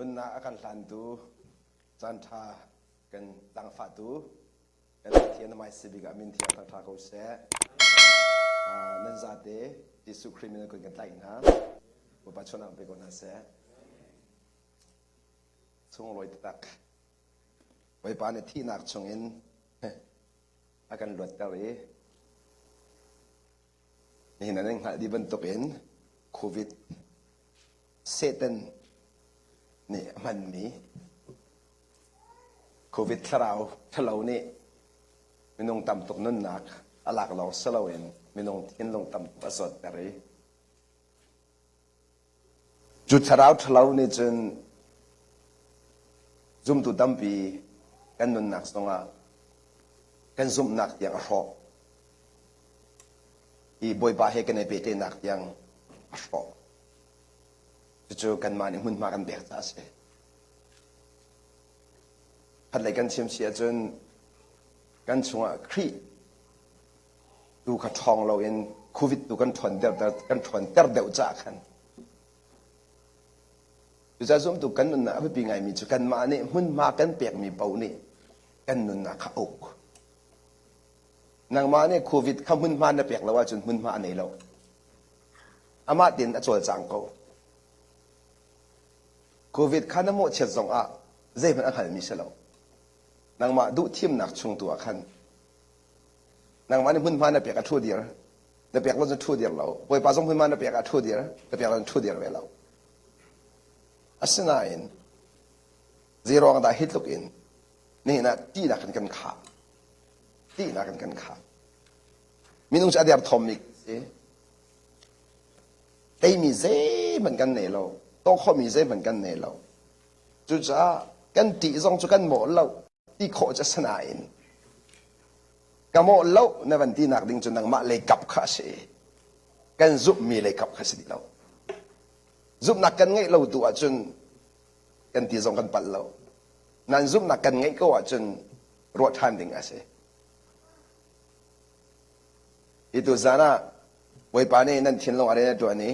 Nunnak a kan hlantu, caanṭha kan zaangfahtu, kan Pathian a si bik ah min thiang thangṭha ko seh. Nan zate Jesuh Khrih min in kan tlaih hna. Bawipa chawnhnak pe ko hna seh. Sunglawi taktak. Bawipa nih thihnak chungin a kan luatter i nihin an hngalh dih bantukin COVID Satan nih a hmanmi COVID thlarau ṭhalo nih minung tam tuk nunnak a lak lawng si loin minung thinlung tam tuk a zawtter i cu thlarau ṭhalo nih cun zumtu tampi kan nunnak zongah kan zumhnak tiang a hrawh i Bawipa he kan i pehtlaihnak tiang a hrawh. Cucu kanmah nih hmunhma kan pek caah a si. Khatlei kan chim si ahcun kan chungah Khrih tu kha ṭhawng loin COVID tu kan ṭhawnter kan ṭhawnter deuh caah khan Cucaah zumtu kan nunnak a biapi ngaimi cu kanmah nih hmunhma kan pekmi paoh nih kan nunnak kha a uk. Nangmah nih COVID kha hmunhma na pek lo ahcun hmunhma a nei lo. Amah tein a cawlcang ko. COVID kha na mawhchiat zongah zeihmanh a hngalmi si lo. Nangmah duh thimnak chung tu ah khan nangmah nih hmunhma na pek a ṭhu dir. Na pek lo cun ṭhu dir lo. Bawipa zong hmunhma na pek ah ṭhu dir. Na pek lo cun ṭhu dir ve lo. Asinain zeiruang dah hi tluk in nihin ah ṭihnak in kan khah? Ṭihnak in kan khah. Minung cu a derthawmmi si. Teimi zeihmanh kan nei lo. Tawh khawhmi zeihmanh kan nei lo. Cucaah kan ṭih zong cu kan mawh lo. Ti khawh cu a si nain ka mawh lo na van tinak ding cu nangmah leikap kha a si. Kan zumhmi leikap kha si ti lo. Zumhnak kan ngeih lo tu ahcun kan ti zong kan palh lo. Nan zumhnak kan ngeih ko ahcun ruah ṭhan ding a si. Hi tu zan ah Bawipa nih nan thinlung a rian a ṭuan i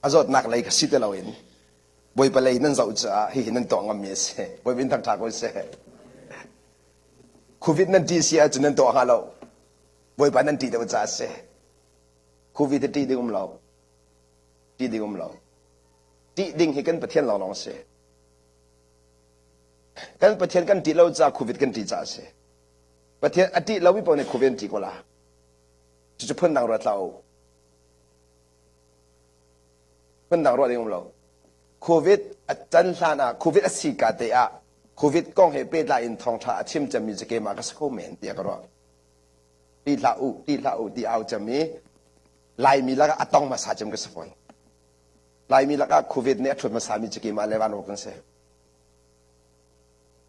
a zawtnak lei kha si ti loin Bawipa lei nan zoh caah hihi nan tuah ngammi a si. Bawipa in thangṭha ko seh. Covid nan ṭih si ahcun nan tuah hnga lo. Bawipa nan ṭih deuh caah a si. Covid hi ṭih ding um lo. Ṭih ding um lo. Ṭih ding hi kan Pathian lawnglawng a si. Kan Pathian kan ṭih lo caah Covid kan ṭih caah a si. Pathian a ṭih lomi paoh nih Covid an ṭih ko la. Cucu phundang ruat hlah u. Phundang ruah ding um lo. Covid a can hlan ah Covid a si ka te ah Covid kong he pehtlai in thawngṭha a chim cemmi cu keimah ka si kho men tiah ka ruah. Ti hlah u, ti hlah u ti au cem i Laimi lakah a tong hmasa cem ka si fawn. Laimi lakah Covid nih a ṭhut hmasami cu keimah le Van kan si.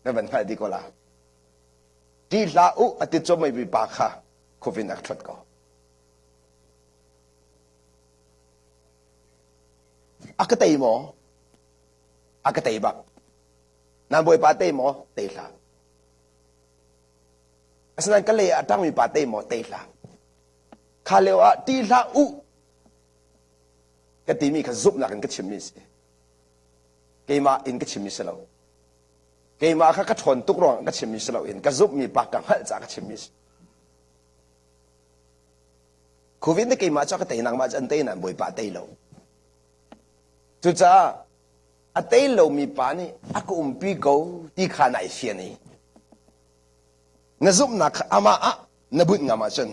Na van hngalh dih ko la. Ti hlah u a ti cawmmi pa kha Covid nih a ṭhuat ko. A ka tei maw? A ka tei bak. Nan bawipa tei maw? Tei hlah. Asinain ka lei ah a ṭangmi pa tei maw? Tei hlah. Kha lio ah ṭih hlah u ka timi kha zumhnak in ka chimmi a si. Keimah in ka chimmi si lo. Keimah kha ka ṭhawn tuk ruangah ka chimmi si loin ka zumhmi pa ka hngalh caah ka chimmi a si. Covid nih keimah cu a ka tei nangmah cu an tei nain Bawipa a tei lo. Cucaah a tei lomi pa nih a ka umpi ko ti kha nai fian i na zumhnak kha amah ah na bunh ngam ahcun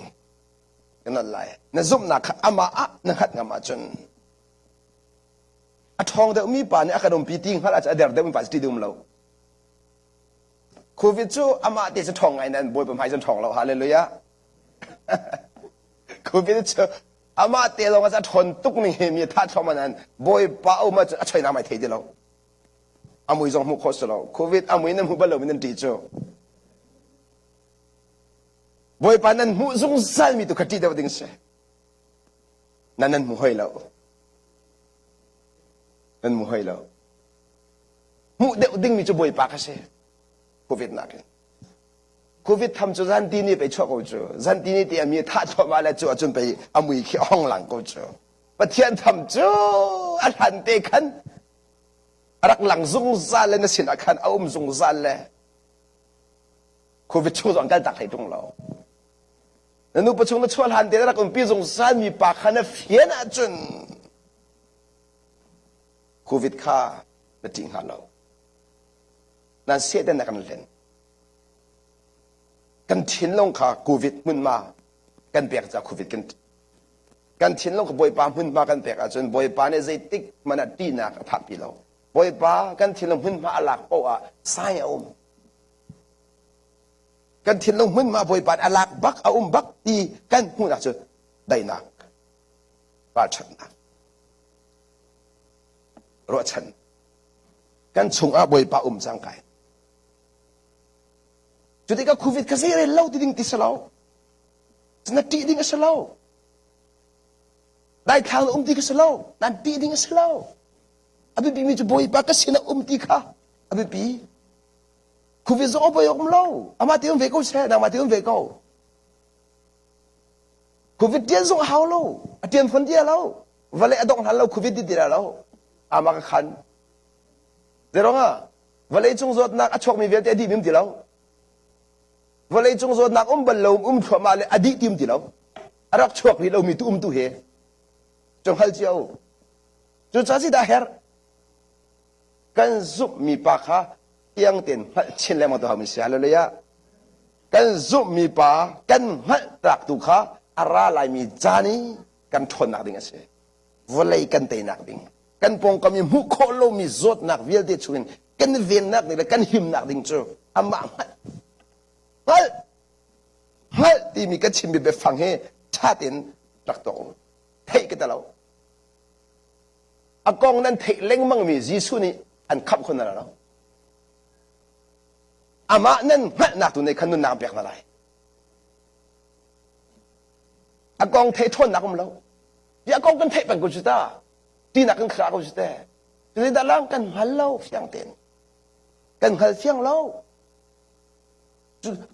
ka nolh lai. Na zumhnak kha amah ah na hngat ngam ahcun a ṭhawng deuhmi pa nih a kan umpi ti hngalh ahcun a der deuhmi pa cu ṭih ding um lo. Covid cu amah te cu ṭhawng ngai nain Bawipa hmai cun ṭhawng lo. Hallelujah. Covid cu amah te lawng a ṭhawn tuk ning hi mi thah thluahmah nain Bawipa um ahcun a choinak mai thei ti lo. A mui zong hmuh khawh si lo. Covid a mui nan hmu bal lo mi nan ṭih cu. Bawipa nan hmuh zungzal mi tu kha ṭih deuh ding si. Nan nan hmu hoi lo. Nan hmu hoi lo. Hmuh deuh ding mi cu Bawipa kha si. Covid nakin. Covid tham cu zanti nih pei chuah ko cu. Zanti nih ti a mi thah thluahmah le cu ahcun pei a mui khi a hong lang ko cu. Pathian tham cu a hlan te khan. A rak lang zungzal le na sinah khan a um zungzal le Covid chung zong kal tak hlei ṭung lo. Na nupa chung na chuah hlan te na rak umpi zungzal mi pa kha na fian ahcun Covid kha na ṭih hnga lo. Nan Satan na kan hlen. Kan thinlung kha Covid hmunhma kan pek caah Covid kan kan thinlung kha Bawipa hmunhma kan pek ahcun Bawipa nih zeitik hmanh ah ṭihnak a phakpi lo. Bawipa kan thinlung hmunhma a lak paoh ah sai a um. Kan thinlung hmunhma Bawipa nih a lak bak a um bak ti kan hmuhnak cu daihnak, ralṭhatnak, ruahchan kan chungah Bawipa um cang kai. Cu tikah COVID kha zei rel lo ti ding ti si lo. Na ṭih ding a si lo. Daithlang na um ti kha si lo. Nan ṭih ding a si lo. A biapimi cu Bawipa ka sinah um ti kha a biapi. COVID zong a poi um lo. Amah te um ve ko seh, nangmah te um ve ko. COVID ṭian zong a hau lo. A ṭian fawn dia lo. Vawlei a dongh hlan lo COVID ti ti lo. Amah ka khan. Zeirong ah vawleicung zawtnak a chuakmi vialte a dih um ti lo. Vawleicung zawtnak um bal lo um thluahmah le a dih ti um ti lo. A rak chuak rih lomi tu um tu he cu hngal cio. Cucaah si dah herh. Kan zumhmi pa kha tiang tein hngalh chin lengmang tu haumi si. Hallelujah. Kan zumhmi pa kan hngalh tlak tu kha a ra laimi caan i kan ṭhawnnak ding a si. Vawlei kan teinak ding. Kan pawngkam i hmuh khawh lomi zawtnak vialte chungin kan vennak ding le kan himnak ding cu amah hngalh. Hngalh! Hngalh timi ka chimmi biafang hi ṭha tein rak tuak u. Theih ka ti lo. A kong nan theih lengmangmi Jesuh nih an khamh khun na lo. Amah nan hngalhnak tu nih khan nunnak pek na lai. A kong theih ṭhawnnak um lo. Ti a kong kan theih peng ko cu ta. Tinak kan khra ko cu te. Zeidah lang kan hngal lo fiang tein. Kan hngal fiang lo.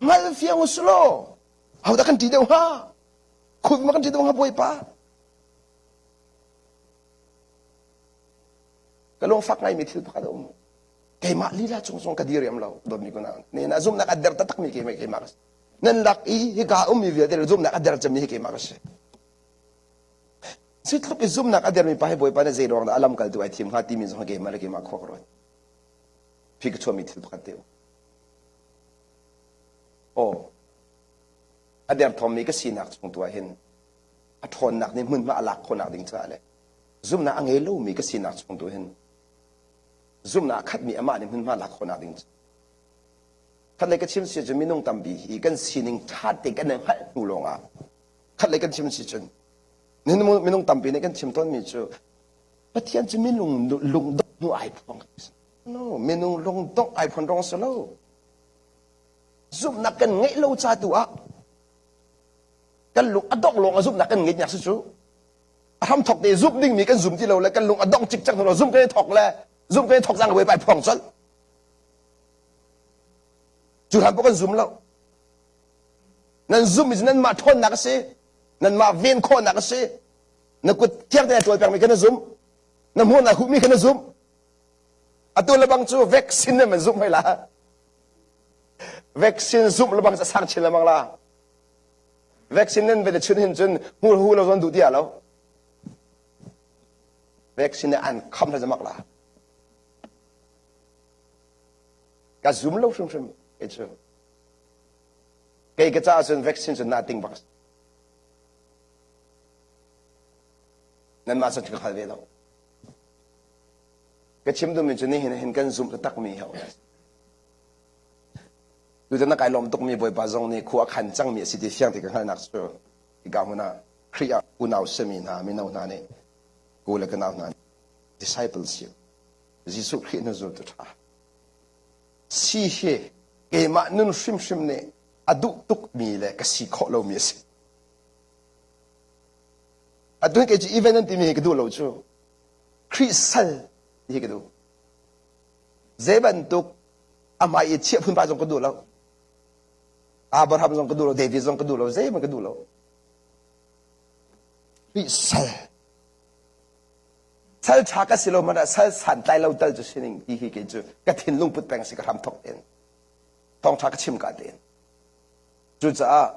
Hngal fiang u sulaw. Hodah kan ṭih deuh hnga? Khup ma kan ṭih deuh hnga Bawipa? Ka lungfak ngaimi thil pakhat a um. Keimah lila cung zong ka diriam lo. Dawtmi ko na. Ne na zumhnak a der taktakmi keimah keimah ka si. Nan lak i hika ummi vialte zumhnak a der cemmi hi keimah ka si. Sitluk i zumhnak a dermi pa hi Bawipa nih zei ruang dah a lamkaltu ai thim hnga timi zong keimah le keimah khua ka ruat. Phi ka chuahmi thil pakhat te um. Aw, a derthawmmi ka sinak chung tu ah hin a ṭhawnnak nih hmunhma a lak khawhnak ding caah le zumhnak a ngei lomi ka sinak chung tu hin zumhnak a khatmi amah nih hmunhma lak khawhnak ding khatlei ka chim si cun minung tampi hi kan sining ṭha te kan i hngalh hnu lawngah khatlei kan chim si cun minung tampi nih kan chim tawnmi cu Pathian cu minung lungdongh hnu ai phuang no minung lungdongh ai phuan rong si lo zumhnak kan ngeih lo ca tu ah kan lung a dongh lawng a zumhnak kan ngeih nak si cu a hram thok te zumh dingmi kan zum ti lo le kan lung a dongh cikcek hnu zumh kan i thok le zumh kan i thok cang pai phuang colh cu hlan pawh kan zum lo nan zumh mi cu nanmah ṭhawnnak a si nanmah ven khawhnak a si na kut thiang tein ṭual pengmi kha na zumh na hmuh na huhmi kha na zumh atu lebang cu vaccine ne man zumh hoi la vaccine zumh lebang cu sang chin lengmang la vaccine nan ve chun hin cun hmu hu lo zon duh ti lo vaccine ne an kham hla zamak la ka zum lo hrimhrim kei cu kei ka caah cun vaccine cu na ting bak nanmah cun ka hngal ve lo ka chim duhmi cu nihin hin kan zumh takmi hi tutan na kai lawm tukmi bawipa zong nih khua a khan cangmi a si ti fiang ti ka hngalhnak cu hika hmun ah Khrih ah unau simi hna mino hna nih ku le ka nau hna discipleship Jesuh Khrih na zultu ṭha si hi keimah nun hrimhrim nih a duh tukmi le ka si khawh lomi a si. Atu hi kei cu event an timi hi ka duh lo cu. Khrih sal ti hi ka duh. Zei bantuk amah i chiah phunpa zong ka duh lo. Abraham zong ka duh lo, David zong ka duh lo, zeihmanh ka duh lo. Khrih sal. Sal ṭha ka si lo hmanh ah sal santlai lo tal cu sining ti hi kei cu ka thinlung put peng si ka hram thok tein. Thawngṭha ka chim ka tein. Cucaah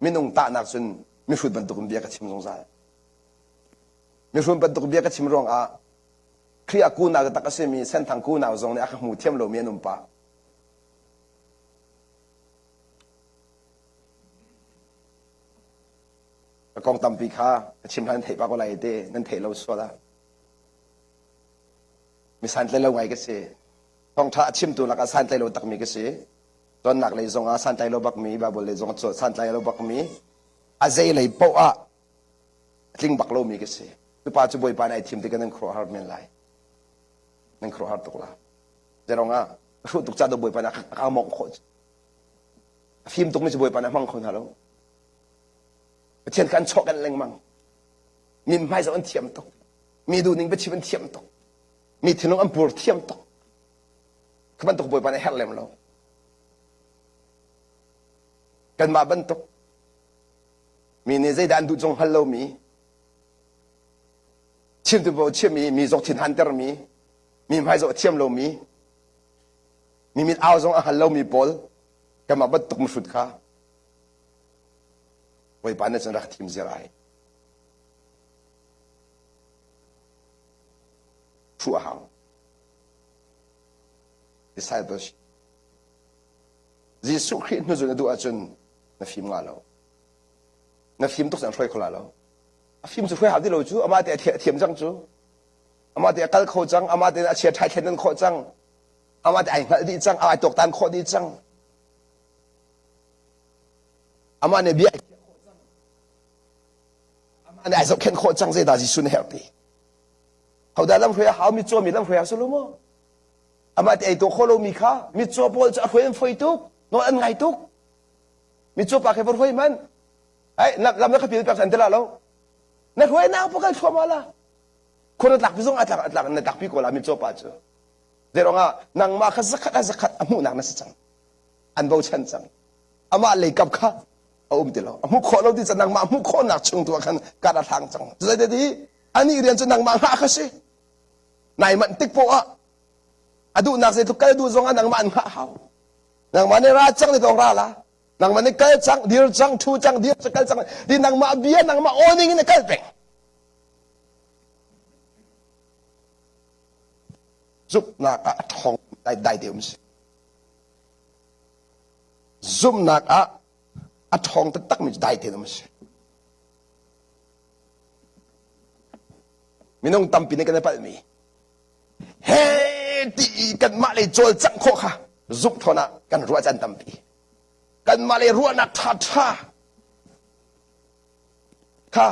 minung tahnak cun mihrut bantukin bia ka chim zungzal. Mihrut bantuk bia ka chim ruangah Khrih ah kunau taktak a simi Senthang kunau zong nih a ka hmu thiam lomi an um pah. Ka kong tampi kha ka chim hlan theih pah ko lai te nan theih lo sual ah. Mi santlai lo ngai ka si. Thawngṭha a chimtu lakah santlai lo takmi ka si. Cawnnak lei zongah santlai lo bakmi, Bible lei zongah santlai lo bakmi, a zei lei paoh ah a tling bak lomi ka si. Tupa cu Bawipa nih ai thim tikah nan khuaruahhar men lai. Nan khuaruahhar tuk la. Zeirong ah hruh tuk ca do Bawipa nih a ka mawngh khawh. A fim tukmi cu Bawipa nih a hmang kho hna lo. Pathian kha an chawh kan lengmang. Mi hmai zoh an thiam tuk. Mi duhning biachim an thiam tuk. Mi thinlung an pur thiam tuk. Kha bantuk Bawipa nih a herh lem lo. Kanmah bantuk mi nih zeidah an duh zong hngal lomi chimtu paoh chimmi mi zawk thin hantermi mi hmai zoh thiam lomi mi mit au zong a hngal lomi pawl kanmah bantuk mihrut kha Bawipa nih cun rak thim ziar ai. Hruh a hau. Discipleship. Jesuh Khrih hnuzul na duh ahcun na fim nga lo. Na fim tuk cun hruai kho la lo. A fim cu hruai hau ti lo cu amah te a thiam cang cu. Amah te a kal kho cang, amah te a chia ṭhai thlen khawh cang. Amah te ai hngalh dih cang, ai tuaktan khawh dih cang. Amah nih bia ai khiah khawh cang. Amah nih ai zohkhenh khawh cang zeidah Jesuh nih herh ti. Hodah lam hruai a hau mitcaw mi lam hruai a si lo maw? Amah ti ei tuah khawh lomi kha mitcaw pawl cu a hruai an foi tuk, nawl an ngai tuk. Mitcaw pa khe va hruai hmanh. Ai lam na khapil pek an ti la lo. Na hruai nak pa kal thluahmah la. Khua na tlak pi zong a tlak a tlak na tlak pi ko la mitcaw pa cu. Zeiruangah nangmah kha zakhat a zakhat a hmuhnak na si cang. An bochan cang. Amah leikap kha a um ti lo. A hmuh khawh lo ti ca nangmah hmuh khawhnak chung tu ah khan kar a hlang cang. Zeiti anih rian cu nangmah hngah kha si. Nai manh tik poah ah a duhnak zeitluk kal duh zong ah nangmah an hngah hau. Nangmah nih ra cang ni tong ra la. Nangmah nih kal cang, dir cang, ṭhu cang, dir cang, kal cang. Ti nangmah bia, nangmah awning in a kal peng. Zumhnak ah a ṭhawng dai dai te um si. Zumhnak ah a ṭhawng taktakmi cu dai tein um a si. Minung tampi nih kan i palhmi he ti i kanmah lei cawlcangh khawh kha zumh thawn ah kan ruah caan tampi. Kanmah lei ruahnak ṭhaṭha kha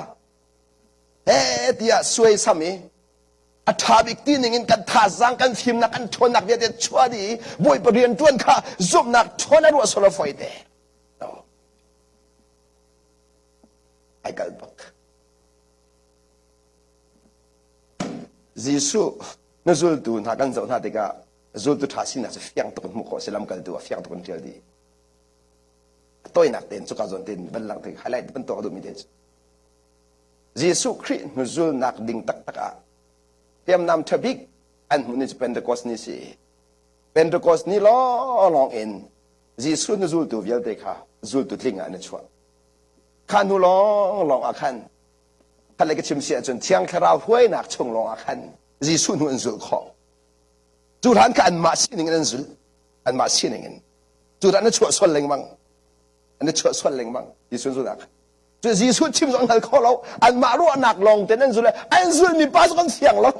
he tiah suaisam i a ṭha bik ti ning in kan thazaang kan fimnak kan ṭhawnnak vialte chuah dih i Bawipa rian ṭuan kha zumhnak ṭhawn a ruah sual a fawi te. Ai kal bak. Jesuh na zultu hna kan zoh hna tikah zultu ṭha sinak cu fiang tuk in hmuh khawh a si lamkaltu ah fiang tuk in ṭial dih. A tawinak tein cuka zawn tein van langhter highlight van tuah ka duhmi te cu Jesuh Khrih hnuzulnak ding taktak ah hriamnam ṭha bik an hmuh ni cu Pentecost ni si. Pentecost ni lawnglawng in Jesuh hnuzultu vialte kha zultu tling ah an i chuah. Kha hnu lawnglawng ah khan khat le ka chim si ahcun Thiang Thlarau hruainak chung lawng ah khan Jesuh hnu an zulh khawh. Cu hlan kha anmah sining in an zulh. Anmah sining in. Cu dah na chuah sual lengmang. An i chuah sual lengmang. Jesuh zulh ah khan. Cu Jesuh chim zong hngal kho lo. Anmah ruahnak lawng ten an zulh. An zulhmi pa zong an fiang lo.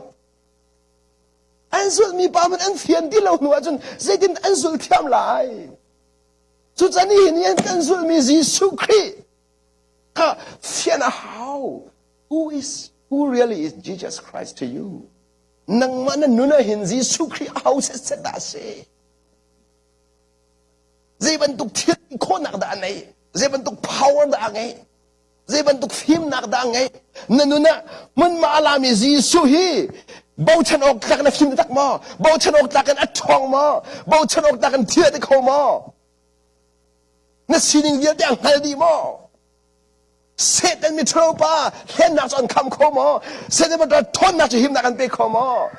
An zulhmi pa hmanh an fian ti lo hnu ahcun zeitin an zulh thiam lai? Cucan nihin i kan zulhmi Jesuh Khrih kha fian a hau. Who is who really is Jesus Christ to you? Nangmah na nun ah hin Jesuh Khrih a ho set dah a si? Zei bantuk thil khawhnak dah a nei? Zei bantuk power dah a ngei? Zei bantuk fimnak dah a ngei? Na nun ah hmunhma a lami Jesuh hi bochan awk tlak na fim tak maw? Bochan awk tlak in a ṭhawng maw? Bochan awk tlak in thil a ti kho maw? Na sining vialte a hngal dih maw? Satan miṭhalo pa hlennak cu an kham kho maw? Satan mi ṭhawnnak cu himnak an pe kho maw?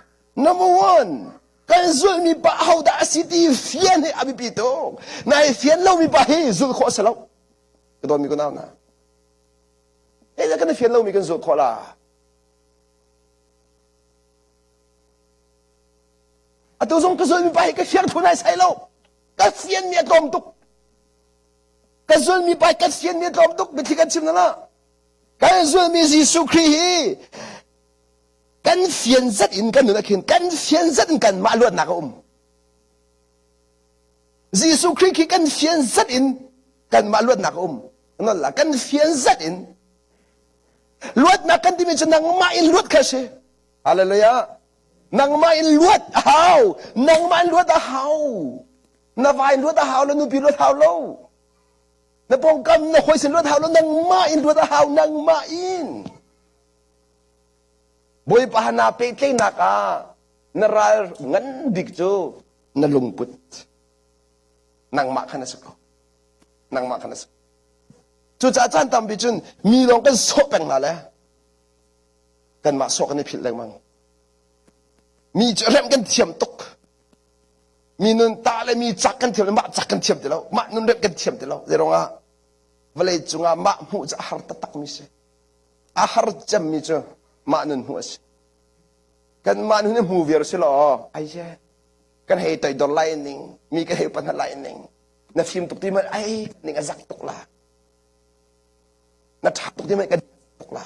Number one, kan zulhmi pa ahodah a si ti fian hi a biapi tuk. Nai fian lomi pa hi zulh khawh a si lo. Ka dawtmi ka nau hna. Hei kan i fian lomi kan zulh khawh la. Atu zong ka zulhmi pa hi ka fiang thu nai sai lo. Ka fianmi a tlawm tuk. Ka zulmi pa ka fianmi a tlawm tuk. Biathli kan chim na la. Kan zulmi Jesuh Khrih hi kan fian zat in kan nun ah khin kan fian zat in kanmah luatnak a um. Jesuh Khrih khi kan fian zat in kanmah luatnak a um. La kan fian zat in luatnak kan timi cu nangmah in luat kha si. Hallelujah. Nangmah in luat a hau. Nangmah in luat a hau. Na va in luat a hau lo, nupi luat hau lo. Na pawngkam na hawi sin luat hau lo, nangmah in luat a hau, nangmah in. Bawipa naa pehtlaihnak ah na ral ngan bik cu na lungput. Nangmah khan a si ko. Nangmah khan a si. Cucaah caan tampi cun mi lawng kan sawh peng hna le kanmah sawh kan i philh lengmang. Mi cu remh kan thiam tuk. Mi nun ta le mi cak kan thiam le mah cak kan thiam ti lo. Mah nun remh kan thiam ti lo. Zeiruangah vawlei cungah mah hmuh cu a har taktak mi si. A har cemmi cu mah nun hmuh a si. Kanmah nun hi hmu viar si law ai kan hei toidor lai ning mi kan hei upat hna lai ning na fim tuk ti man ai ning a zak tuk la na ṭha tuk ti man kan tuk la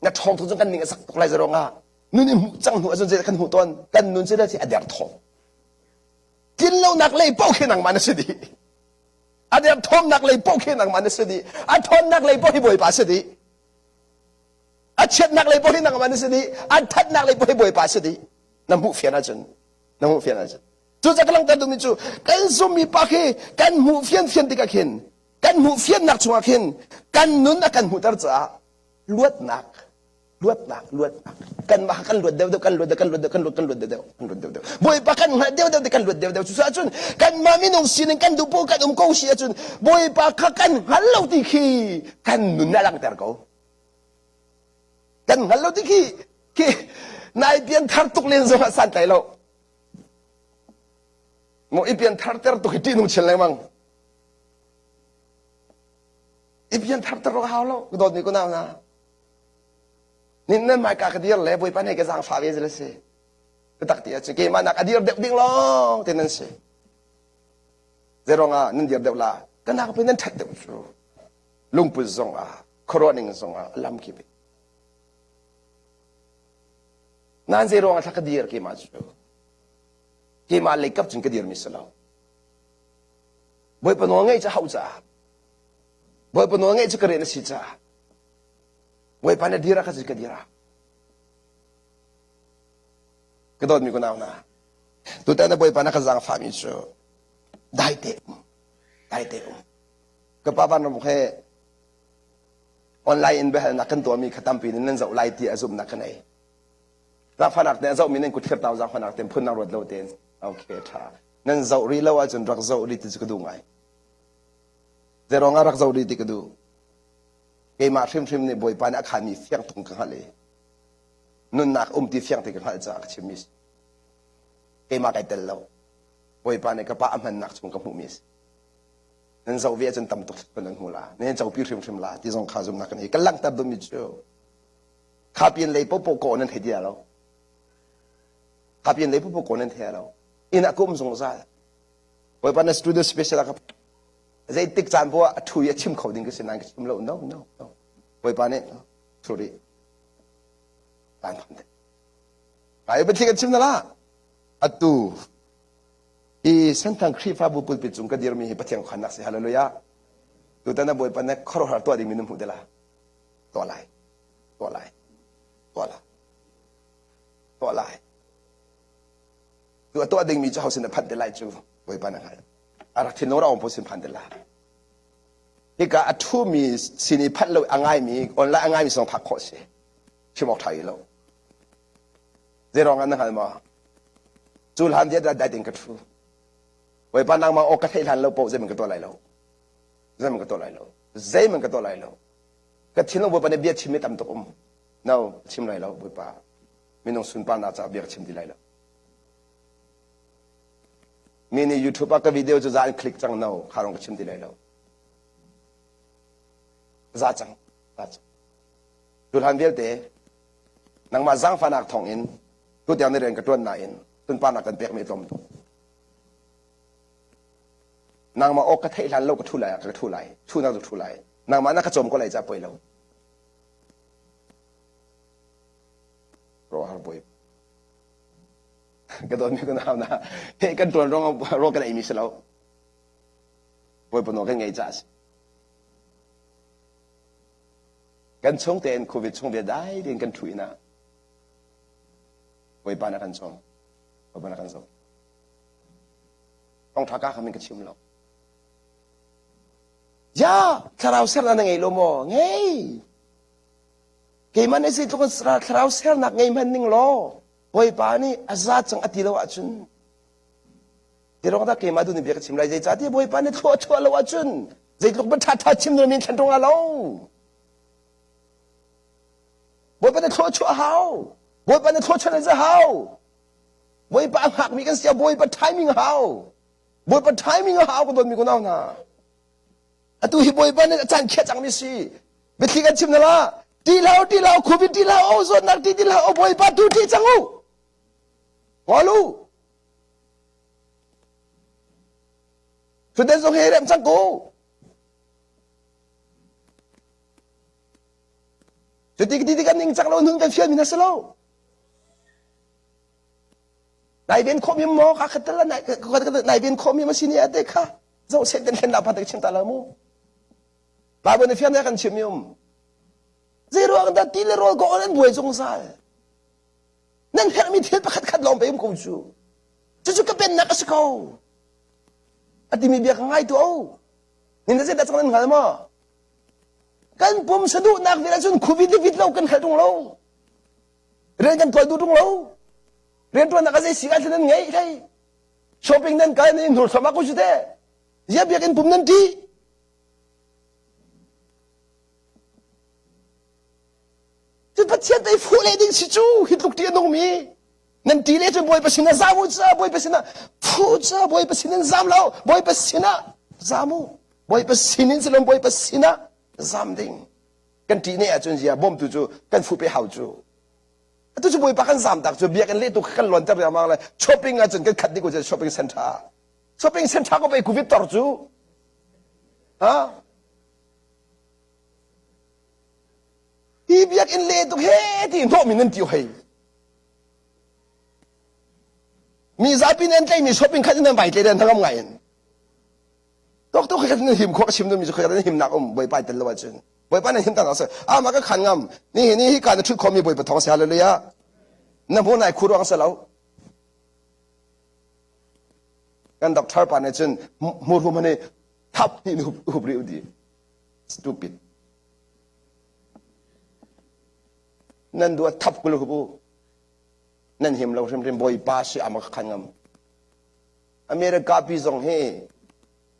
na ṭhawng tuk cun kan ning a zak tuk lai zarong ah nun i hmuh cang hnu ahcun zei kan hmuh tawn kan nun cu a der thawng tlin lonak lei paoh khi nangmah na si dih A derthawmnak lei paoh khi nangmah na si dih. A ṭhawnnak lei paoh hi Bawipa a si dih. A chiatnak lei paoh hi nangmah na si dih. A ṭhatnak lei paoh hi Bawipa a si dih. Na hmuh fian ahcun, na hmuh fian ahcun. Cucaah ka langhter duhmi cu kan zummi pa khi kan hmuh fian fian tikah khin kan hmuh fiannak chungah khin kan nun a kan hmuhter caah luatnak luatnak luatnak kanmah kan luat deuhdeuh kan luat deuh kan luat deuh kan luat kan luat deuhdeuh kan luat deuhdeuh bawipa kan hngalh deuhdeuh te kan luat deuhdeuh cucaah cun kanmah minung sining kan duh po kan um ko si ahcun bawipa kha kan hngal lo ti khi kan nun a langhter ko kan hngal lo ti khi khi nai pian thar tuk len zong ah santlai lo mo i pian thar ter tuk hi ṭih nung chin lengmang i pian thar ter hau lo ka dawt mi ko nau na Nin nan hmaika ka dir le Bawipa nih ka zaangfah ve zel si. Biatak ti ahcun keimah nak a dir deuh ding lawng te nan si. Zeiruang ah nan dir deuh la? Ka nak pei nan ṭhat deuh cu. Lungput zong ah, khuaruah ning zong ah lam kip in. Nan zeiruang ah thla ka dir keimah cu. Keimah lei kap cun ka dir mi si lo. Bawipa nawl ngeih cu hauh caah. Bawipa nawl ngeih cu ka rian a si caah. Bawipa na dir ah ka ka dir ah. Ka dawtmi ka nau hna. Tutan na Bawipa na ka zaangfahmi cu dai te um. Dai te um. Ka pa van ram he online in biahalnak kan tuahmi kha tampi in nan zoh lai ti a zumhnak ka nei. Zaangfahnak te a zohmi nan kut thlir tau zaangfahnak te phun nang ruat lo tein. Okay, tha. Nan zoh rih lo ahcun rak zoh rih ti cu ka duh ngai. Zeirong ah rak zoh rih ti ka duh. Keimah hrimhrim nih Bawipa nih a khanmi fiang tung ka hngalh i nunnak um ti fiang ti ka hngalh caah ka chimmi si. Keimah kai tel lo. Bawipa nih ka pa a hmannak chung ka hmuhmi si. Nan zoh ve ahcun tam tuk nan hmu la. Nan copi hrimhrim la ti zong kha zumnak kan ei. Ka langhter duhmi cu kha pian lei popo ko nan thei ti lo. Kha pian lei popo ko nan thei lo. Inn ah ka um zungzal. Bawipa na studio special ah ka zeitik caan poah a thu i a chim kho ding ka si nain ka chim lo no no no bawipa nih thu rih kaan pham te ai biathli kan chim na la atu i Senthang Khrihfabu pulpit cung ka dirmi hi Pathian khannak si hallelujah tutan na bawipa na khuaruahhar tuah dingmi na hmuh te la tuah lai tuah lai tuah lai tuah lai tu a tuah dingmi cu hausin a phanh te lai cu bawipa na hngalh a rak thinlung rak um sin phan te la hika a ṭhumi sin i phanh lo a ngaimi online a ngaimi song phak khawh si chim awk ṭha i lo zeiruang ah na hngal maw cu hlan viat dai ding ka ṭhu bawipa nangmah aw ka theih hlan lo paoh zeiman ka tuah lai lo zeiman ka tuah lai lo. Zeihmanh ka tuah lai lo. Ka thinlung Bawipa nih bia chim mi tam tuk um. No, chim lai lo Bawipa. Minung sunparnak caah bia ka chim ti lai lo. Mi nih YouTube ah ka video cu za an click cang no, kha rong ka chim ti lai lo. Za cang, za cang. Tulhan vialte nangmah zaangfahnak thawng in tutiang ni rian ka ṭuan nain sunparnak kan pekmi tlawm tuk. Nangmah awk ka theih hlan lo ka ṭhu lai ah ka ṭhu lai, ṭhunak cu ṭhu lai. Nangmah na ka cawm ko lai ca poi lo. Rawhar bawi. Ka dawtmi ka nau na he kan ṭuan rong ro kan ei mi si lo. Bawipa nawl kan ngei ca a si. Kan chung tein COVID chung bia dai tein kan ṭhu inn ah Bawipa na kan cawm. Bawipa na kan zoh. Thawngṭha ka kha min ka chim lo. Ya, thlarau sernak na ngei lo maw? Ngei. Keimah nih zeitluk in thlarau sernak ngei hmanh ning law Bawipa nih a za cang a ti lo ahcun Ti dah keimah tu nih bia ka chim lai zeicahtiah Bawipa nih thlua chuah lo ahcun zeitluk bia ṭhaṭha chim na min thlen ṭung lo. Bawipa nih thlua chuah hau. Bawipa nih thlua chuah na hau. Bawipa a hngakmi kan si Bawipa timing hau. Bawipa timing a hau ka dawtmi ko nau hna. Atu hi Bawipa nih a caan khiah cangmi si. Biathli kan chim na la. Ti hlah ti hlah khubi ti hlah o zawtnak ti ti hlah o Bawipa tu ti cang u. Kawl u. Thutden zong hi rem cang ko. Cuti ti kan ning cang lo nun kan fial mi na si lo. Nai ven khawh mi maw ka khat la nai nai ven khawh mi ma si ni ate kha zo set den thlen la pa te chim ta la mu. Bible ne fiam ne kan chim mi um. Zei ruang dah ti le rawl ko an buai zungzal. Nan herhmi thil pakhat khat lawng pe um ko cu. Cucu ka pennak a si ko. A timi bia ka ngai tu o. Nin na zeidah cang nan hngal maw? Kan pum saduhnak vial ahcun khuvi le vit lo kan hngal ṭung lo. Rian kan tuan duh ṭung lo. Rianṭuannak a zei si ah nan ngei thei. Shopping nan kal nan hnur thluahmah ko cu te. Zia biakinn pum nan ṭih. Cu Pathian tei fuh le ding si cu hi tluk ṭih a nungmi nan ṭi le cun Bawipa sinah zam u ca Bawipa sinah phu ca Bawipa sin in zam lo Bawipa sinah zam u Bawipa sin in silom Bawipa sinah zam ding kan ṭih ne ahcun zia bawmtu cu kan fuh pe hau cu atu cu Bawipa kan zam tak cu biakinn leh tu kan lonter riangmang le shopping ahcun kan khat dih ko shopping center shopping center ko pei covid tor cu ha Hi biakinn le tuk he ti hnawhmi nan ti hoi. Mi zapi nan tleimi shopping khat in nan vai tle dan hnangam ngai in. Tok tok khat nan him khawh chim dumi cu khat nan himnak um Bawipa tel lo ahcun. Bawipa nan him tak se. Ah ma ka khan ngam. Ni hi ni hi ka na thut khomi Bawipa thong se hallelujah. Na hmu nai khu ruang se lo. Kan doctor pa nih cun hmur hum hani thap ni hup hup ri udi. Stupid. Nan duat thap kul hup u. Nan him lo hrimhrim Bawipa si ama ka khan ngam. America pi zong hi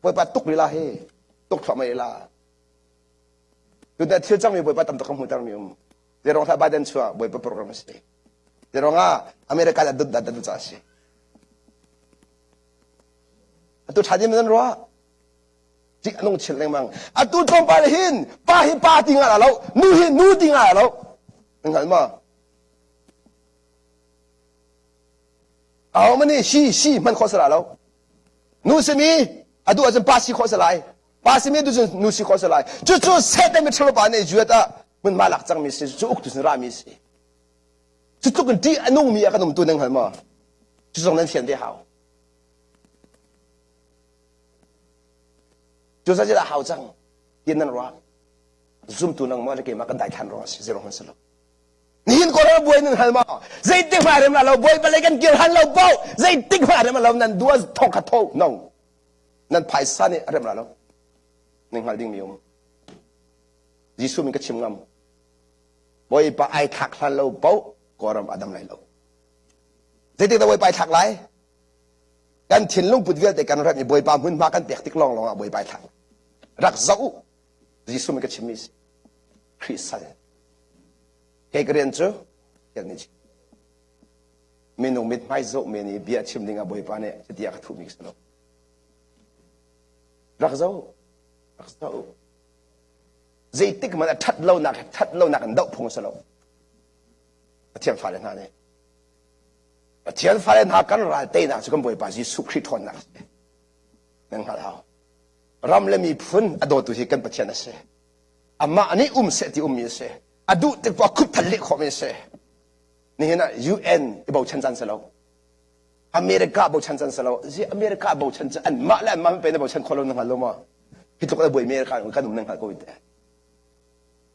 Bawipa tuk rila hi tuk thluahmah ila. Tutan thil cangmi Bawipa tam tuk ka hmuhter mi um. Zerong thla Biden chuah Bawipa program a si. Zerong ah America da dut da dut ca si. Atu tha din nan ruah. Tik anung chin lengmang. Atu tlawmpal hin pa hi pa ti nga lo, nu hi nu ti nga lo. Hngal ma? Aho mani si si hman khawh sala lo. Nu simi adu ahcun pa si khawh salai. Pa simi du cun nu si khawh salai. Cucu Satan mi ṭhalo pa nih juat ah hmun ma lak cangmi si cu uktu sin rami si. Cu tluk in ṭih a nungmi ah kan um tu nan hngal maw? Cu zong nan fian ve hau. Cu zat a hau cang ti nan ruah. Zumtu nangmah le keimah kan daithlan ruang a si zero hman si lo. Nihin Kawlram buai nan hal maw? Zeitik hmah rem la lo buai balei kan kir han lo bo. Zeitik hmah rem lo nan dua thong kha tho no. Nan phaisa nih a rem la lo. Nan hngal ding mi um. Jesuh min ka chim ngam. Bawipa ai thlak hlan lo po Kawlram a dam lai lo. Zeitik dah Bawipa ai thlak lai? Kan thinlung put vialte kan remh i Bawipa hmunhma kan pek tik lawnglawng ah Bawipa ai thlak. Rak zoh u. Jesuh mi ka chimmi si. Khrih sal. Kei ka rian cu kan nih minung mithmai zoh men i bia chim ding ah Bawipa nih cuti a ka thuhmi ka si lo. Rak zoh, rak zoh. Zeitik hmanh a ṭhat lonak he ṭhat lonak in doh phung a si lo. Pathian fale hna nih Pathian fale hna kan ral teinak cu kan Bawipa Jesuh Khrih ṭhawnnak a si. Nan hngalh hau. Ram le miphun a dawtu hi kan Pathian a si. Amah nih um seh ti ummi a si. A duh tik poah khupthal leh khawhmi a si. Nihin ah UN i bochan caan si lo. America bochan caan si lo. Zi America bochan cu anmah le anmah pe na bochan khawh lo na hngal lo maw? Hi tluk a buai America kan um na hngal ko te.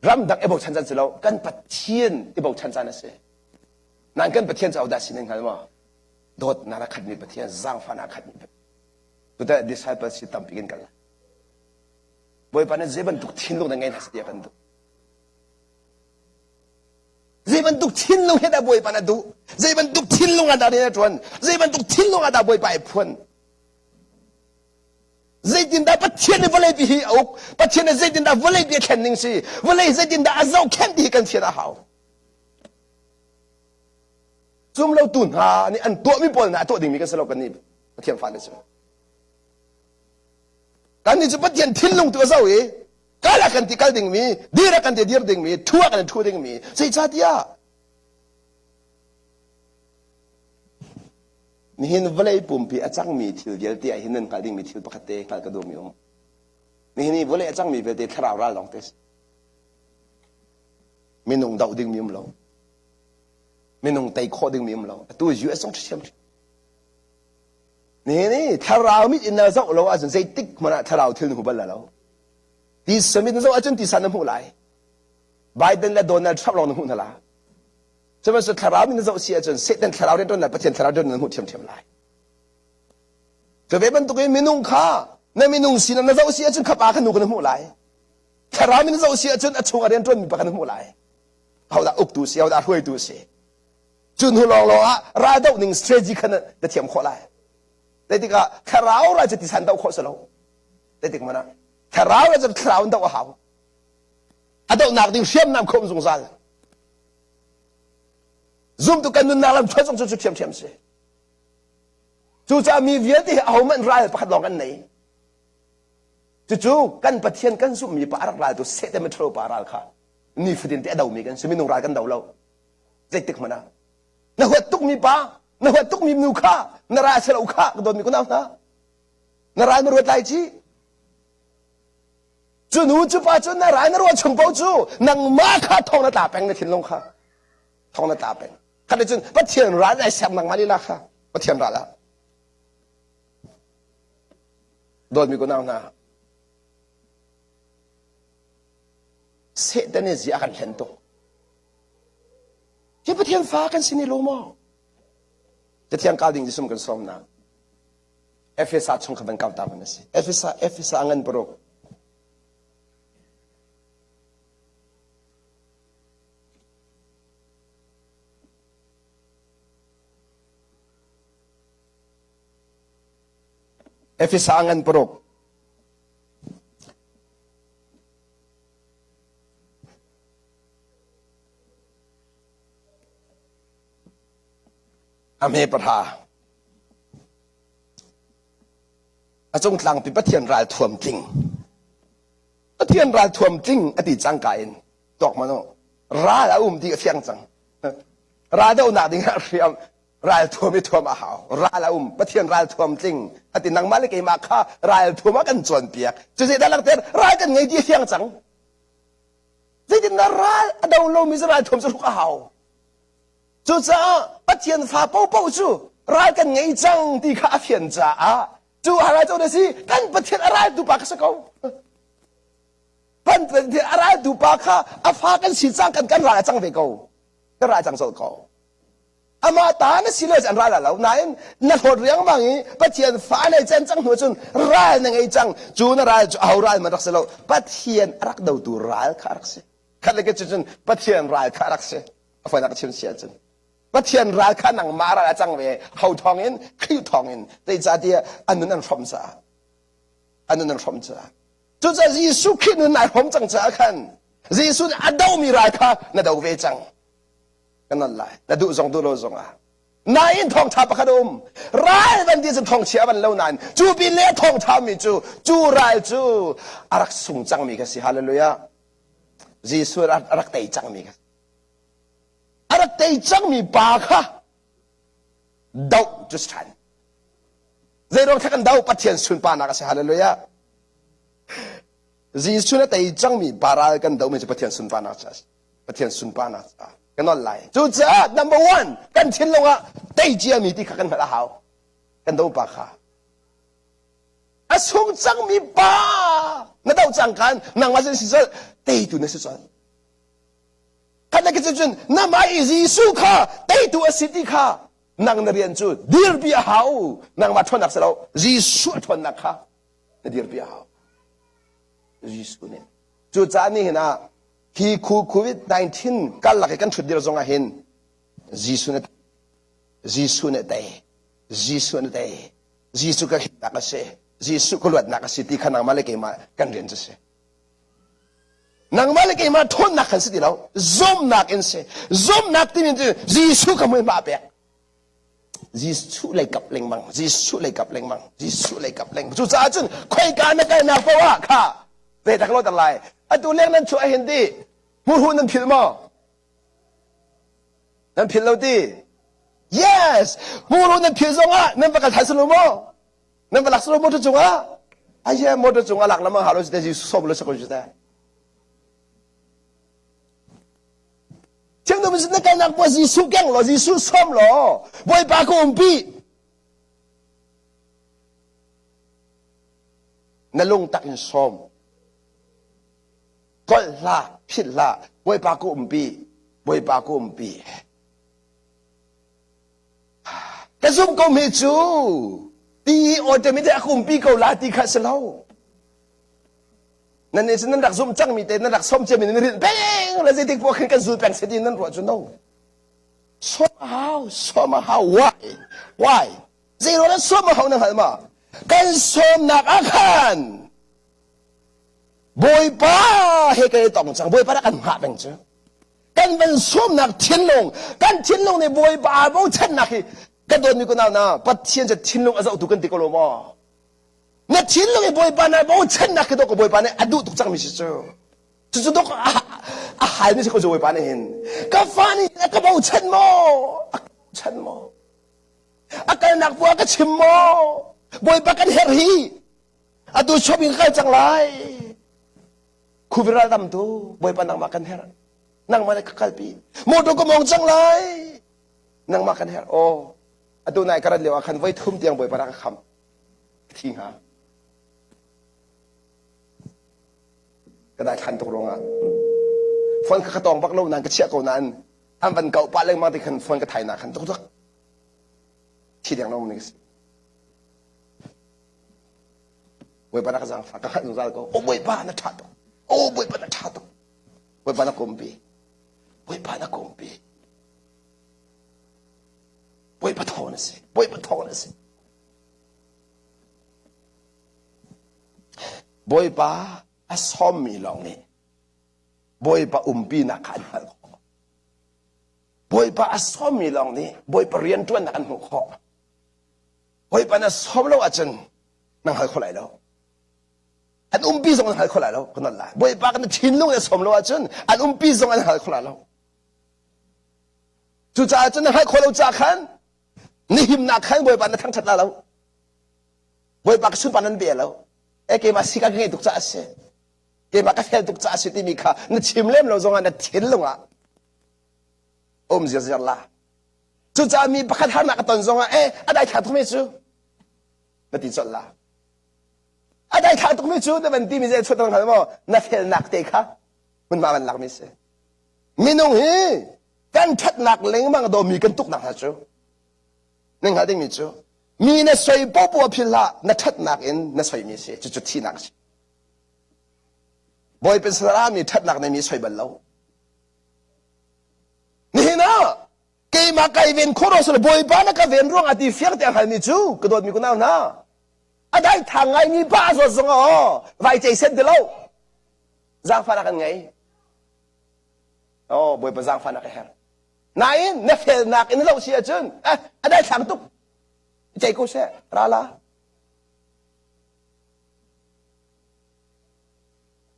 Ramdang i bochan caan si lo. Kan Pathian i bochan caan a si. Nan kan Pathian cu ahodah si nan hngal maw? Dawtnak a khatmi Pathian, zaangfahnak a khatmi Pathian. Tutan disciples si tampi kan kal lai. Bawipa nih zei bantuk thinlung na ngei hna tiah kan duh. Zei bantuk thinlung he dah Bawipa na duh? Zei bantuk thinlung ah dah rian a ṭuan? Zei bantuk thinlung ah dah Bawipa ai phuan? Zeitindah Pathian nih vawleipi hi a uk? Pathian nih zeitindah vawleipi a thlen ning si? Vawlei zeitindah a zohkhenh ti hi kan fian a hau. Zumlotu hna nih an tuahmi pawl hna a tuah dingmi kan si lo kan nih Pathian fale cu. Kannih cu Pathian thinlung tu a zoh i kal ah kan ti kal dingmi, dir ah kan ti dir dingmi, thu ah kan thu dingmi. Zeicahtiah nihin vawlei pumpi a cangmi thil vialte ah hin nan hngalh dingmi thil pakhat te hngalh ka duhmi um. Nihin i vawlei a cangmi vialte thlarau ral lawng te si. Minung doh dingmi um lo. Minung tei khawh dingmi um lo. Atu US zong ṭhiam. Nihin i thlarau mit in na zoh lo ahcun zeitik hmanh ah thlarau thil na hmu bal lo. Tisa mit na zoh ahcun tisa na hmuh lai. Biden le Donald Trump lawng na hmuh hna la. Sihmanhsehlaw thlarau mit na zoh si ahcun Satan thlarau rianṭuannak Pathian thlarau rianṭuannak na hmuh ṭhiamṭhiam lai. Cu ve bantukin minung kha na minung sinak na zoh si ahcun khapa kha nu ka na hmuh lai. Thlarau mit na zoh si ahcun a chung a rianṭuanmi pa kha na hmuh lai. Hodah uktu si, hodah hruaitu si. Cu hnu lawnglawng ah raldoh ning strategy kha na thiam khawh lai. Zeitikah thlarau ral cu tisan doh khawh si lo. Zeitik hmanh ah thlarau ral cu thlarau in doh a hau. A dohnak ding hriamnam kha um zungzal. Zumtu kan nunnak lam chuan zong cu cu ṭhiamṭhiam si. Cucaah mi vialte hi ahohmanh ral pakhat lawng kan nei. Cucu kan Pathian kan zumhmi pa a rak raltu Satan miṭhalo pa ral kha nifatin te a domi kan si. Minung ral kan do lo. Zeitik hmanh ah na huat tukmi pa na huat tukmi nu kha na ral si lo kha ka dawtmi kunau hna na ral na ruat lai ci cu nu cu pa cu na ral na ruah chung paoh cu nangmah kha thong na tla peng na thinlung kha thong na tla peng khat cun Pathian ral ai ser nangmah lila kha Pathian ral ah dawtmi kunau hna Satan nih zia a kan hlen tuk Hi Pathian fa kan si ni lo maw? Cathiang kal ding Jesuh kan sawmnak. Efesa chung kha van kau ta van a si. Efesa Efesa ngan paruk. Efesa ngan paruk. A hme pahra. A cung tlangpi Pathian ral thuam tling. Pathian ral thuam tling a ti cangka in tuak man u. Ral a um ti a fiang cang. Ral dohnak ding ah hriam ral thuam i thuam a hau. Ral a um. Pathian ral thuam tling. A ti nangmah le keimah kha ral thuam ah kan cawnpiak. Cu zeidah langhter ral kan ngei ti a fiang cang. Zeitindah ral a do lomi cu ralthuam cu hruk a hau. Cucaah Pathian fa paohpaoh cu ral kan ngei cang ti kha a fian caah cu ral cu na si kan Pathian a raltu pa kha si ko. Kan Pathian a raltu pa kha a fa kan si cang kan kan ral a cang ve ko. Kan ral a cang colh ko. Amah ta na si lo an ral lo nain na hlawt riangmang i Pathian fa nei cen cang hnu cun ral na ngei cang cu na ral cu aho ral man rak si lo Pathian a rak dotu ral kha a rak si khat le cu cun Pathian ral kha a rak si a fawinak ka chim si ahcun Pathian ral kha nangmah ral a cang ve ho thawng in Khrih thawng in zeicahtiah an nun an hrawm caah an nun an hrawm caah. Cucaah Jesuh Khrih nun nai hrawm cang caah khan Jesuh nih a domi ral kha na do ve cang. Kan non lai. Na duh zong duh lo zong ah. Nain thawngṭha pakhat a um. Ral van ti cun thawngchia van lo nain cu pin le thawngṭha mi cu cu ral cu a rak sung cangmi kha si. Hallelujah. Jesuh a rak tei cangmi kha. A rak tei cangmi pa kha doh cu si ṭhan. Zeiruang thla kan do Pathian sunparnak a si. Hallelujah. Jesuh na tei cangmi pa ral kan dohmi cu Pathian sunparnak ca a si. Pathian sunparnak caah ka nawl lai. Cucaah number one kan thinlung ah tei ciami ti kha kan hngalh a hau. Kan do pa kha. A sung cangmi pa na do cang kan nangmah sin si col teitu na si col. Khat le cun namah i Jesuh kha teitu a si ti kha nang na rian cu dirpi a hau. Nangmah ṭhawnnak si lo Jesuh a ṭhawnnak kha na dirpi a hau. Jesuh nih. Cucaah nihin ah hi COVID-19 karlak i kan ṭhutdir zong ah hin Jesuh nih Jesuh nih tei Jesuh nih tei Jesuh ka himnak a si Jesuh ka luatnak a si ti kha nangmah le keimah kan rian cu si nangmah le keimah ṭhawnnak kan si ti lo zumnak in si zumnak timi cu Jesuh ka hmuihma a pek Jesuh lei kap lengmang Jesuh lei kap lengmang Jesuh lei kap lengmang cucaah cun khoika na kalnak paoh ah kha zeidah ka lawter lai atu leng nan chuah hin ti hmurhu nan philh maw nan philh lo ti yes hmurhu nan philh zong ah nan va kal than sulu maw nan va lak sulu motor cungah aye motor cungah lak lamang halo si te Jesuh som lo sa ko si te Thiangdom in na kalnak puah Jesuh keng law Jesuh sawm law Bawipa ka umpi. Na lungtak in sawm. Kolh hlah, philh hlah, Bawipa ka umpi, Bawipa ka umpi. Ka zumh ko mi cu ti automatic a ka umpi ko la ti kha si lo. Nan nih cun nan rak zumh cangmi te nan rak sawm ciami nan rilh peng le zeitik poah khin kan zul peng se ti nan ruah cu no. Sawm a hau, sawm a hau. Why? Why? Zeiruang dah sawm a hau na hngal ma? Kan sawmnak ah khan Bawipa he kan i tong cang. Bawipa dah kan hngah peng cu. Kan van sawmnak thinlung, kan thinlung nih Bawipa aa bochannak hi ka dawtmi kunau na Pathian cu thinlung a zohtu kan ti ko lo maw? Na thinlung i Bawipa na bochannak khi dawk Bawipa nih a duh tuk cangmi si cu. Cucu dawk a halmi si ko cu Bawipa nih hin. Ka fa nih a ka bochan maw? A ka bochan maw? A kalnak bua ka chim maw? Bawipa kan herh hi. Atu shopping ka kal cang lai. Khuviral dam tu Bawipa nangmah kan herh. Nangmah nih ka kalpi. Motor ka mong cang lai. Nangmah kan herh. Oh, atu nai ka rat lio ah khan voi thum tiang Bawipa rak ka kham. thi hnga ka daithlan tuk ruangah phone kha ka tawng bak lo nain ka chiah ko nain an van kau pah lengmang ti khan phone ka thai na khan tuk tuk thi deng lo ni ka si Bawipa na ka zaangfah ka hngalh zungzal ko o Bawipa na ṭha tuk o Bawipa na ṭha tuk Bawipa na kumpi Bawipa na kumpi Bawipa thaw na si Bawipa thaw na si Bawipa a sawmmi lawng nih Bawipa umpinak kha an hngalh khawh. Bawipa a sawmmi lawng nih Bawipa rianṭuannak an hmuh khawh. Bawipa na sawm lo ahcun na hngal kho lai lo. An umpi zong an hngal kho lai lo. Ka nolh lai. Bawipa kan thinlung in a sawm lo ahcun an umpi zong an hngal kho lai lo. Cucaah cun na hngalh khawh lo caah khan na himnak khan Bawipa na thangṭhat la lo. Bawipa ka sunpar nan bia lo. E keimah si ka ngei tuk caah a si. Keimah ka fel tuk caah a si timi kha na chim lem lo zongah na thinlung ah um zirziar la. Cucaah mi pakhat harnak a ton zongah e a dai thla tukmi cu na ti colh la. A dai thla tukmi cu na van timi zei chuah hngal maw na felnak te kha hmunhma van lakmi si. Minung hi kan ṭhatnak lengmang dawmi kan tuknak hna cu nan hngalh dingmi cu mi na soi popoh phil hlah na ṭhatnak in na soimi si cucu thihnak a si Bawipa mi ṭhatnak nei mi soi bal lo nihin ah keimah kai ven khawh ro Bawipa na ka ven ruang ah ti fiang te a hngalmi cu ka dawtmi kunau hna. A dai thang ngaimi pa a zawt zong ah vai cei set ti lo. Zaangfahnak kan ngei. Oh, Bawipa zaangfahnak a herh. Nain na felnak in zoh si ahcun eh, a dai thlang tuk. Cei ko seh, ra la.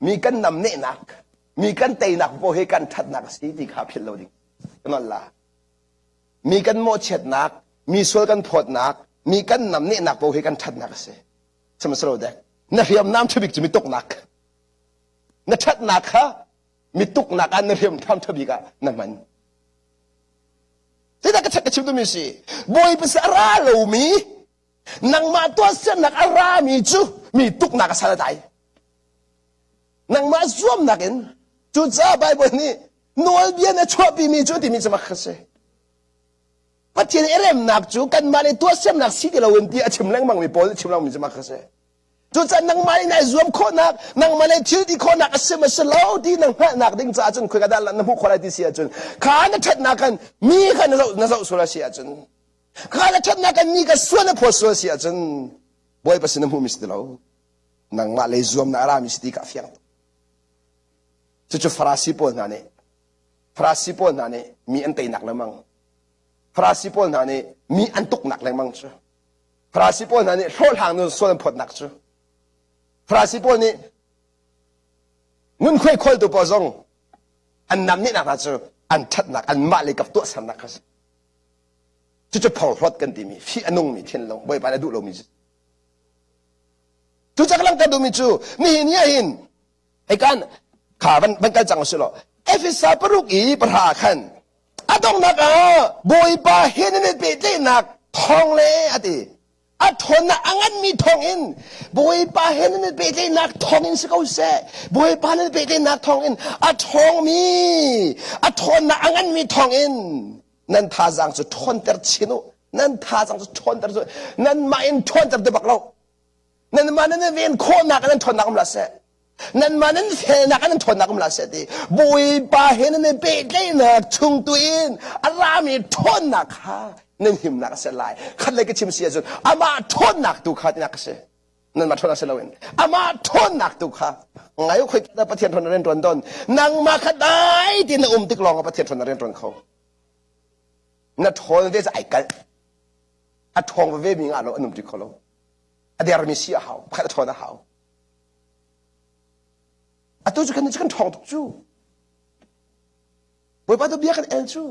Mi kan namnehnak, mi kan teinak paoh hi kan ṭhatnak a si ti kha philh lo ding. Ka nawl la. Mi kan mawhchiatnak, mi sual kan phawtnak, mi kan namnehnak paoh hi kan ṭhatnak a si. Sihmanhsehlaw dek, na hriamnam ṭhabik cu mi tuknak. Na ṭhatnak kha mi tuknak ah na hriamnam ṭhabik ah na hman. Zeidah ka ka chim tumi si? Bawipa si a ra lomi nangmah tuahsernak a rami cu mi tuknak a sal a dai. Nangmah zuamnak in cucaah Baibal nih nawlbia na chuahpimi cu timi cu mak a si. Pathian i remnak cu kanmah le tuahsernak si ti loin ti a chim lengmangmi Paul nih chim lengmangmi cu mak a si. Cucaah nangmah nih nai zuam khawhnak, nangmah nih thil ti khawhnak a si ma si lo ti na hngalhnak ding caah cun khoika dah na hmuh khawh lai ti si ahcun kha na ṭhatnak khan mi kha na zoh na zoh sual a si ahcun kha na ṭhatnak khan mi kha sual na phawt sual a si ahcun Bawipa sin na hmuhmi si ti lo. Nangmah lei zuamnak a rami si ti kha a fiang tuk. Cucu Farasi pawl hna nih Farasi pawl hna nih mi an teinak lengmang. Farasi pawl hna nih mi an tuknak lengmang cu. Farasi pawl hna nih hlawhhlang nu sual an phawtnak cu. Farasi pawl nih ngunkhuai khawltu pawl zong an namnehnak hna cu an ṭhatnak anmah lei kap tuahsernak kha si. Cucu phorhlawt kan timi fih a nungmi thinlung Bawipa nih a duh lomi cu. Cucaah ka langhter duhmi cu nihin ni ah hin hei kan kha van, van kal cang usih law Efesa paruk i pahra khan a donghnak ah Bawipa he nan i pehtlaihnak thawng le a ti a ṭhawnnak a nganmi thawng in Bawipa he nan i pehtlaihnak thawng in si ko seh Bawipa nan i pehtlaihnak thawng in a ṭhawngmi a ṭhawnnak a nganmi thawng in nan thazaang cu ṭhawnter chin u nan thazaang cu ṭhawnter cu nanmah in ṭhawnter ti bak lo nanmah nan i ven khawhnak ah nan ṭhawnnak um hlah seh nanmah nan felnak ah nan ṭhawnnak um hlah seh ti Bawipa he nan i pehtlaihnak chung tu in a rami ṭhawnnak kha nan himnak a si lai khat lei ka chim si ahcun amah ṭhawnnak tu kha tinak a si nanmah ṭhawnnak si loin amah ṭhawnnak tu kha ngai u khoi Pathian ṭhawn rian ṭuan don nangmah kha dai ti na um tik lawng ah Pathian ṭhawn rian ṭuan kho na ṭhawn ve ai kalh a ṭhawng ve mi ngah lo an um ti kho lo a dermi si a hau pakhat a ṭhawn a hau atu cu kan kan ṭhawng tuk cu Bawipa tu bia kan el cu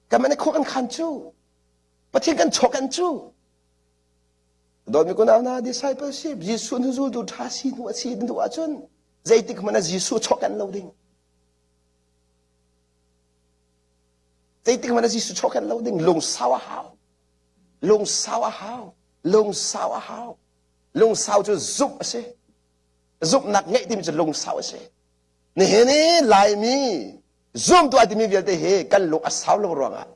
kan man khua kan khan cu Pathian kan chawk kan cu Dawtmi kunau hna discipleship Jesuh hnu zultu ṭha si hnu a si hnu ahcun zeitik hmanh ah Jesuh chawk kan lo ding zeitik hmanh ah Jesuh chawk kan lo ding lungsau a hau lungsau a hau lungsau a hau lungsau cu zumh a si zumhnak ngeih timi cu lungsau a si nihin i Laimi zumtu a timi vialte hi kan lung a sau lo ruangah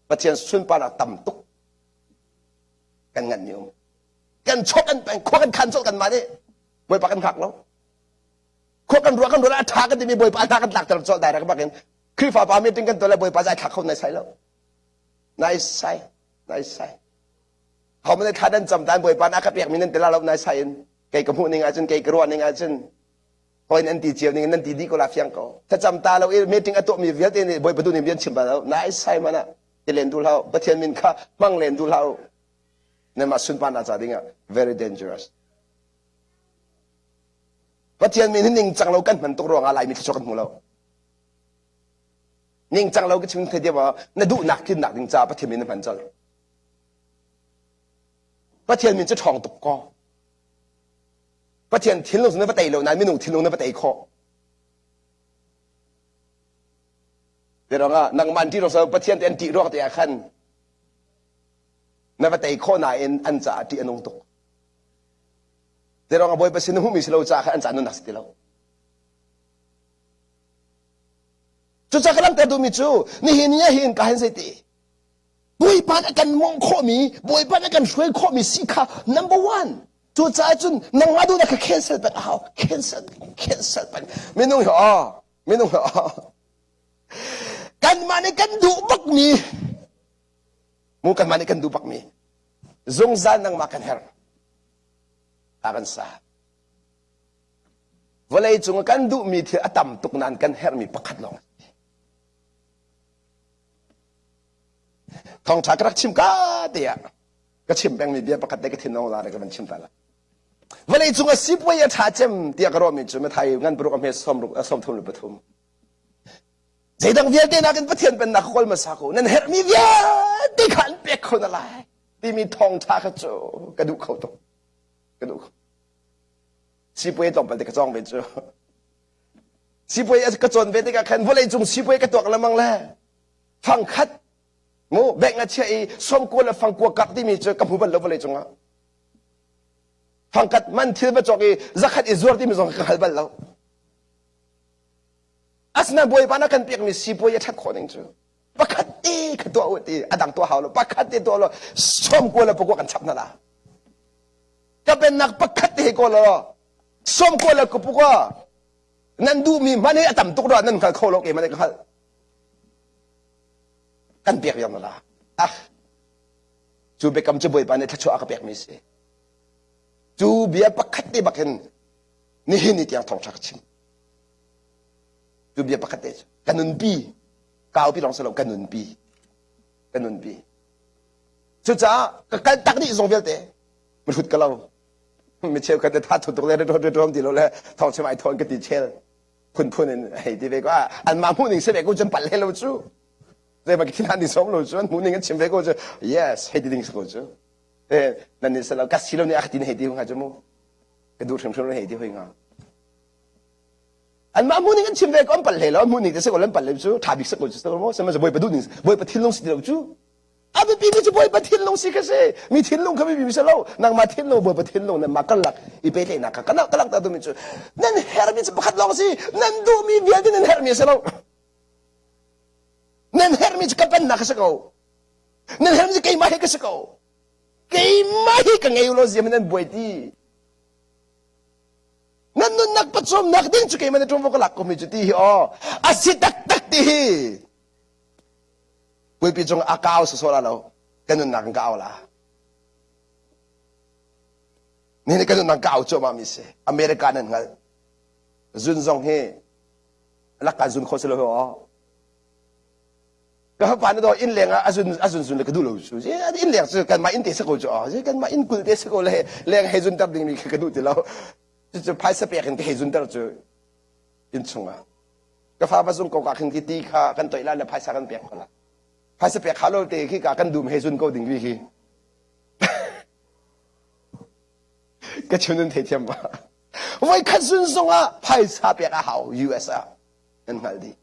Pathian sunparnak tam tuk kan ngan mi um kan chok kan peng khua kan khan colh kan mah nih bawipa kan hngak lo khua kan ruah kan ruah a tha kan timi bawipa hna kan tlak ter colh direct bak in Khrihfa pa meeting kan tuah le bawipa zai thlak kho nai sai lo nai sai nai sai ho man thla dan cam dan bawipa na ka pek mi nan tela lo nai sai in kei ka hmuh ning ahcun kei ka ruah ning ahcun hoi nan ti cio ning nan ti dih ko la fiang ko thlacam ta lo i meeting a tuah mi vialte nih bawipa tu nih bian chim ba lo nai sai mana ti len duh hlah Pathian min kha hmang len duh hlah nanmah sunparnak ca dingah very dangerous Pathian min hi ningcang lo kan hman tuk ruangah Laimi thluachuah kan hmu lo ningcang lo ka chim thei deuh na duhnak tlinnak ding caah Pathian min na hman colh Pathian min cu ṭhawng tuk ko Pathian thinlung cu na va tei lo nain minung thinlung na va tei khawh Ruangah nangmah an ṭih ruang Pathian te an ṭih ruang te ah khan na va tei khawh nain an caah ṭih a nung tuk. Ruangah Bawipa sin na hmuhmi si lo caah khan an caah nunnak si ti lo. Cucaah ka langhter duhmi cu nihin ni ah hin ka hin zeiti Bawipa nih a kan mawngh khawhmi Bawipa nih a kan hruai khawhmi si kha number one cucaah cun nangmah duhnak kha cancel peng a hau cancel cancel peng minung hi aw minung hi aw kanmah nih kan duh bakmi mu kanmah nih kan duh bakmi zungzal nangmah kan herh. Hla kan sa. Vawlei cung ah kan duhmi thil a tam tuk nain kan herhmi pakhat lawng a si. Thawngṭha ka rak chim ka te ah ka chim pengmi bia pakhat te ka thinlung la ka van chim ta la. Vawlei cung ah sipuai a ṭha cem tiah ka ruahmi cu Matthai ngan paruk a hme 33. Zeidang vialte nakin Pathian pennak ka kawl hmasa ko. Nan herhmi vialte kha an pek kho na lai timi thawngṭha kha cu ka duh kho tuk. Ka duh kho. Sipuai tlawmpal te ka cawng ve cu. Sipuai ka cawn ve tikah khan vawlei cung sipuai ka tuak lengmang le fangkhat mu bank a chiah i sawmkua le fangkua kak timi cu ka hmu bal lo vawlei cungah. Fangkhat man thil va cawk i zakhat i zuar timi zong ka hngal bal lo. Asinain Bawipa na kan pekmi sipuai a ṭhat khawh ning cu pakhat te kha tuah u ti a dang tuah hau lo pakhat te tuah lo sawmkua le pakua kan chap hna la ka pennak pakhat te kawl law sawmkua le pakua nan duhmi hmanh hi a tam tuk rua nan hngal kho lo keimah nih ka hngalh kan pek viar na la ah cu biakam cu Bawipa nih thluachuah a ka pekmi si cu bia pakhat te bak hin nihin ni tiang thawngṭha ka chim Cu bia pakhat te cu ka nunpi kaupi lawng si lo ka nunpi ka nunpi cucaah ka kal tak dih zong vialte mihrut ka lo mi cheukhat le tha thu tuk le rit ti lo le thawng chim ai thawn ka ti chel phunphun in hei ti ve ko an mah hmuh ning si ve ko cun pal he lo cu zei ma thin han ding som lo cu an hmuh ning an chim ve ko cu yes hei ti ding si ko cu eh nan ni selo ka si lo ni a ti hei ti hnga cu mu ka duh hrimhrim hei ti hoi nga Anmah hmuh ning an chim ve ko an palh hlei lo hmuh ning te si ko an palh le cu ṭha bik si ko cu si ko sihmanhsehlaw Bawipa duh ning Bawipa thinlung si ti lo cu a biapi mi cu Bawipa thinlung si kha si mi thinlung kha biapi mi si lo nangmah thinlung Bawipa thinlung nan mah karlak i pehtlaihnak kha ka langhter duhmi cu nan herhmi cu pakhat lawng si nan duhmi vialte nan herhmi a si lo nan herhmi cu ka pennak a si ko nan herhmi cu keimah hi ka si ko keimah hi ka ngei lo ziam nan buai ti Nan nunnak pawcawmnak ding cu keimah na ṭuanvo ka lak ko mi cu ti hi aw a si taktak ti hi puipi cung a kau sawsawh la lo ka nunnak in ka au la ni ka nunnak ka au cuahmah mi si America nan hngalh zun zong hi lakka zun kho si lo aw ka fapa na do inn leng ah a zun a zun zun le ka duh lo cu inn leng cu kanmah inn te si ko cu aw kanmah inn kul te si ko le leng hei zun ter ding mi kha ka duh ti lo cucu phaisa pek in ka hei zun ter cu inn chung ah ka fa va zung ko ka khin ki ti kha kan toih la le phaisa kan pek ko la phaisa pek ha lo te khi ka kan dum hei zun ko ding mi hi ka chun in theithiam ba voi khat zun zong ah phaisa pek a hau US ah nan hngal dih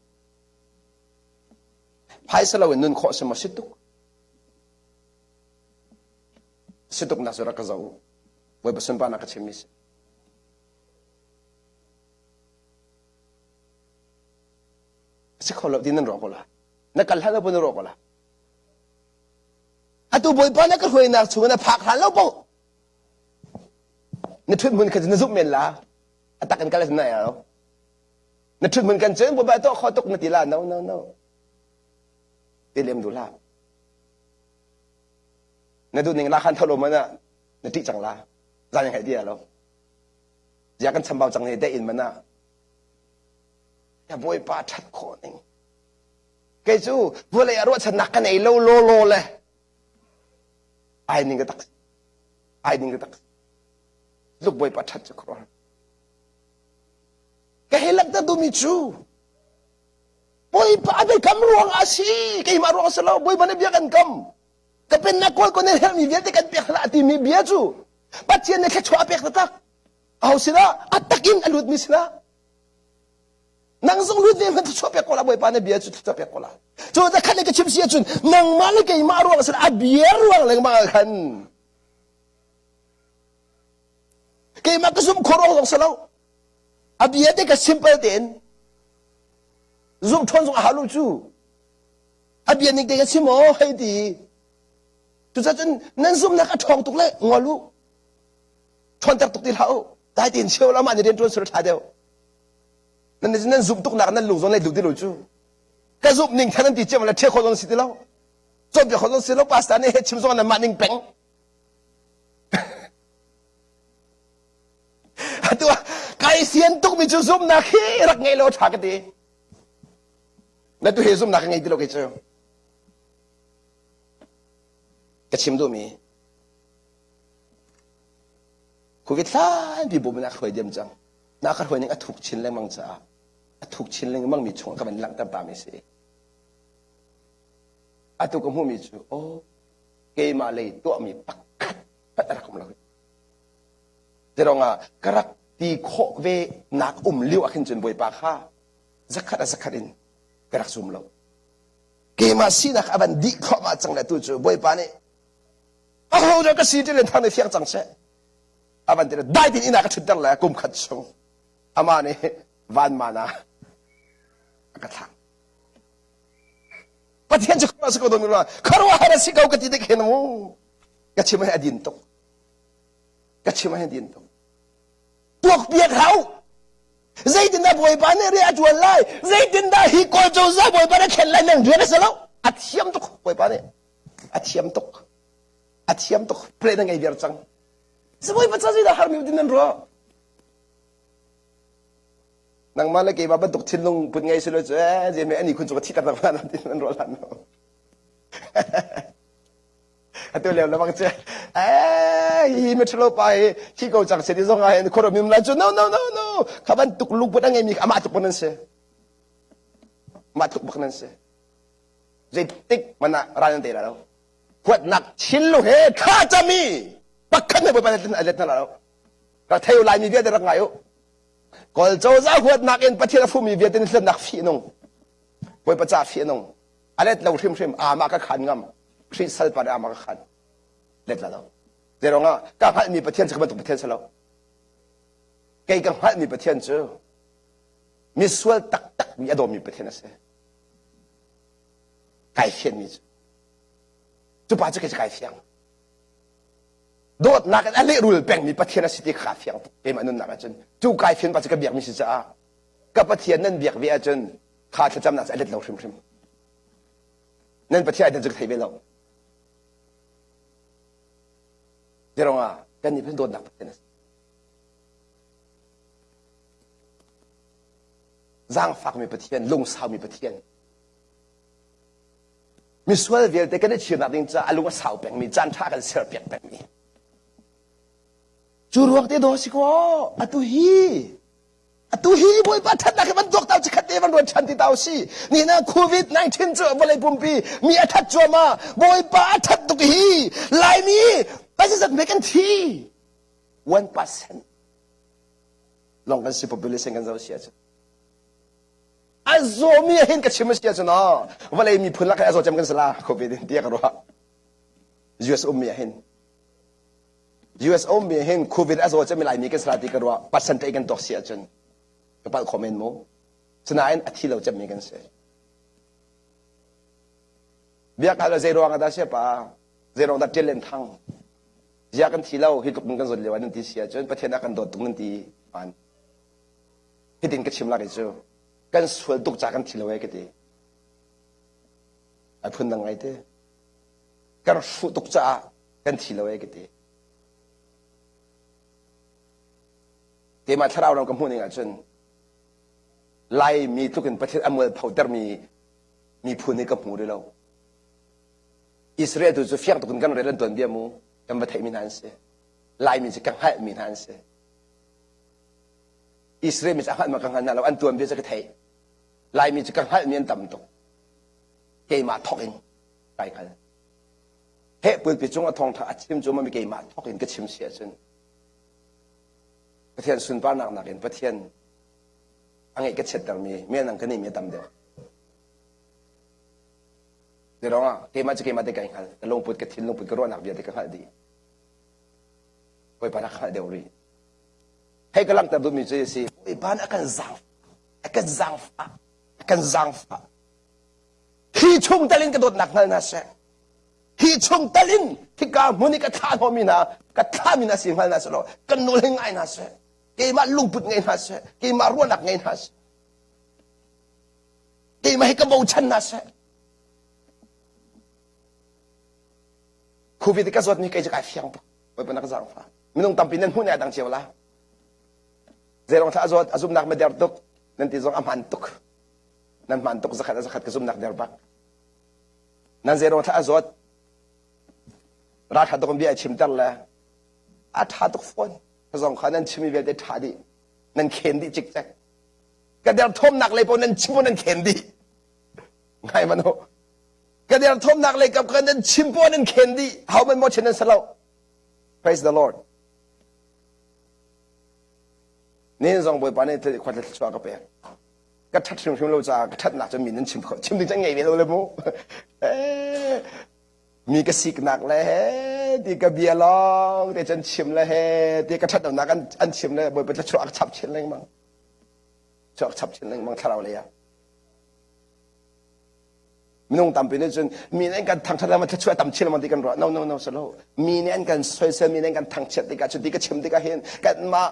Phaisa lo in nun khawh si maw si tuk. Si tuk nak cu rak ka zoh u. Bawipa sunparnak ka chimmi si. Si kho lo ti nan ruah ko la. Na kal hlan lo pun na ruah ko la. Atu Bawipa na ka hruainak chung na phak hlan lo po. Na ṭhut hmun kha na zumh men la. A tak in kal na lo. Na ṭhut hmun kan cun Bawipa tuah kho tuk na ti la no no no ti lem duh hlah na duh ning la khan tholo man ah na ṭih cang la zan hei ti lo zia kan chambau cang ne de in man ah ya Bawipa ṭhat khawh ning kei cu vawlei ah ruahchannak ka nei lo law law le ai ning ka tak ai ning ka tak luk Bawipa ṭhat cu khuaruahhar Ka hei langhter duhmi cu Bawipa a biakam ruang ah a si keimah ruang a si lo Bawipa nih bia kan kam ka pennak kawl ko nan herhmi vialte kan pek hlah timi bia cu Pathian nih thluachuah a pek taktak aho sinah a takin a lutmi sinah nang zong lut ve hmanh thluachuah pek ko la Bawipa na bia cu thluachuah pek ko la cu ta khat le ka chim si ahcun nangmah le keimah ruang a si a bia ruang lengmang ah khan keimah ka zumh khawh ruang zong si lo A bia te ka simple tein zumh ṭhawn zong a hau lo cu. A bia ning te ka chim aw hei ti. Cucacun nan zumhnak a ṭhawng tuk le ngol u. Ṭhawnter tuk ti hlah u. Dai tein cheu la mah nih rian ṭuan sur ṭha deuh. Nan nan zumh tuk nak nan lung zong lai duh ti lo cu. Ka zumh ning than an ti ciam le ṭhe kho zong si ti lo. Cawnpiak kho zong si lo pastor nih he chim zong nan mah ning peng. Kai sian tukmi cu zumnak hi rak ngei lo ṭha ka ti. Na tu hi zumnak ka ngei ti lo kei cu. Ka chim duhmi Covid hlanpi bu in a hruai diam cang. Na ka hruai ning a thuk chin lengmang caah a thuk chin lengmang mi chung ka van langhter ta mi si. Atu ka hmuhmi cu aw keimah lei tuahmi pakhat hmanh a rak um lo. Zerong ah ka rak ti khawh ve nak um lio ah khin cun Bawipa kha zakhat a zakhat in ka rak zum lo. Keimah sinak a van dih thluahmah cang le tu cu Bawipa nih aho dah ka si ti len thang nih fiang cang seh. A van ti le dai tin inn ah ka ṭhutter le kum khat chung amah nih van man ah a ka thlak. Pathian cu khuaruah si ko don khuaruahhar a si ko ka ti dik hin mu. Ka chim hi a din tuk. Ka chim hi a din tuk. Tuak piak hau. Zeitindah Bawipa nih rian a ṭuan lai? Zeitindah hi Kawl cozah Bawipa nih a thlen lai nan rian a si lo. A thiam tuk Bawipa nih. A thiam tuk. A thiam tuk. Plan a ngei viar cang. Bawipa ca zeidah harmi din nan ruah? Nangmah le keimah bantuk thinlung put ngei si lo cu eh zeime ani khun cu ka thi tak tak nan tin nan ruah lan lo. Atu leo lamang cu eh hi mi pa hi thi ko cang se ti zong ah hin khuaruah mim lai cu no no no no kha bantuk lungput a ngeimi amah tluk nan si. Mah tluk bak nan si. Zeitik mana ral nan te la lo. Huatnak thinlung he thla cami pakhat ne bawipa a let na la lo. Rak thei laimi vialte rak ngai u. Kawl cozah huatnak in Pathian a fumi vialte nih hlannak fih nung. Bawipa ca fih nung. A let lo hrimhrim ama ka khan ngam. Khrih salpa nih ama ka khan. Let la lo. Zeirong ah ka hngalhmi Pathian cu ka bantuk Pathian si lo. Kei ka hngalhmi Pathian cu misual taktak mi a dawmi Pathian a si. Kai fianmi cu. Cu pa cu kei cu kai fiang. Dawtnak in a lehrul pengmi Pathian a si ti kha fiang tuk keimah nunnak ahcun cu kai fian pa cu ka biakmi si caah ka Pathian nan biak ve ahcun kha thlacamnak cu a let lo hrimhrim. Nan Pathian ai cu ka thei ve lo. Zerong ah kan nih dawtnak Pathian a si. Zaangfakmi Pathian, lungsaumi Pathian. Misual vialte kan i chirnak ding caah a lung a sau pengmi, caan ṭha kan serpiak pengmi. Cu ruang te daw si kaw, atu hi, atu hi Bawipa ṭhatnak hi van tuak tau chikhat te van ruat ṭhan ti tau si. Nihin ah COVID-19 cu vawlei pumpi mi a that cuahmah. Bawipa a ṭhat tuk hi, Laimi pazizat me kan thi. 1% lawng kan si population kan zoh si ahcun. A zawmi hin ka chim a si ahcun aw vawlei miphun lak a zaw cem kan si la COVID in tiah ka ruah. US ummi ah hin US ummi hin COVID a zaw cem laimi kan si la ti ka ruah percentage kan tuak si ahcun ka palh kho men mu. Sinain a thi lo cemmi kan si. Biak hal zei ruang ah dah sia pa zei ruang dah ṭial len thang zia kan thi lo hi tluk kan zawt lio ah nan ti si ahcun Pathian a kan dawt tuk nan ti man hitin ka chim lak i cu kan sual tuk ca kan thi lo e ka ti a phun dang ngai te kan hruh tuk caah kan thi lo e ka ti keimah thlarau ram ka hmuh ning ahcun Laimi tluk in Pathian a mualpho termi miphun hi ka hmu rih lo Israel tu cu fiang tuk in kan rel an tuan bia mu kan va theihmi hna an si Laimi cu ka hngalhmi hna an si Israel mi cu a hngalh ma ka hngal hna lo an tuanbia cu ka theih Laimi cu ka hngalhmi an tam tuk keimah thawk in kai hngal heh pulpi cung a thawngtha a chim cu mami keimah thawk in ka chim si ahcun Pathian sunparnak nakin Pathian a ngeih ka chiattermi melnang ka nihmi a tam deuh Zeirong ah keimah cu keimah te kai hngal ka lungput ka thinlungput ka ruahnak vialte ka hngalh dih Bawipa rak hngalh deuh rih Hei ka langhter duhmi cu a si Bawipa nih a kan zaangfah a kan zaangfah a kan zaangfah hi chung tal in ka dawtnak hngal hna seh hi chung tal in hika hmun i ka thlah hnawhmi hna ka thlahmi hna si hngal hna seh law kan nawl hi ngai hna seh keimah lungput ngei hna seh keimah ruahnak ngei hna seh keimah hi ka bochan hna seh Covid ka zawtmi kei cu kai fiang tuk Bawipa na ka zaangfah minung tampi nan hmuh ne a dang cio la. Zeirong thla a zawt a zumnak ma der tuk nan ti zong a hman tuk. Nan hman tuk zakhat a zakhat ka zumnak der bak. Nan zeirong thla a zawt ralṭha tuk in bia i chimter le a ṭha tuk fawn. Zong kha nan chimmi vialte ṭha dih. Nan khen dih cikcek. Ka derthawmnak lei paoh nan chim nan khen dih. Ngai man u. Ka derthawmnak lei kap ka nan chim paoh nan khen dih. How man maw chin nan si lo. Praise the Lord. Nin zong Bawipa nih khua thluachuah ka pek. Ka ṭhat hrimhrim lo caah ka ṭhatnak cu mi nan chim kho. Chim ding can ngei ve lo le mu. Mi ka siknak le he ti ka bia lawng te cun chim le he ti ka ṭhat lonak an, an chim le Bawipa thluachuah a chap chin lengmang. Chuak chap chin lengmang thlarau lei ah. Minung tampi nih cun mi nih an kan thangṭhat le thluachuah tam chin lengmang ti kan ruah. No, no, no, salo. Mi nih an kan soisel, mi nih an kan thangchiat tikah cu ti ka chim tikah hin kanmah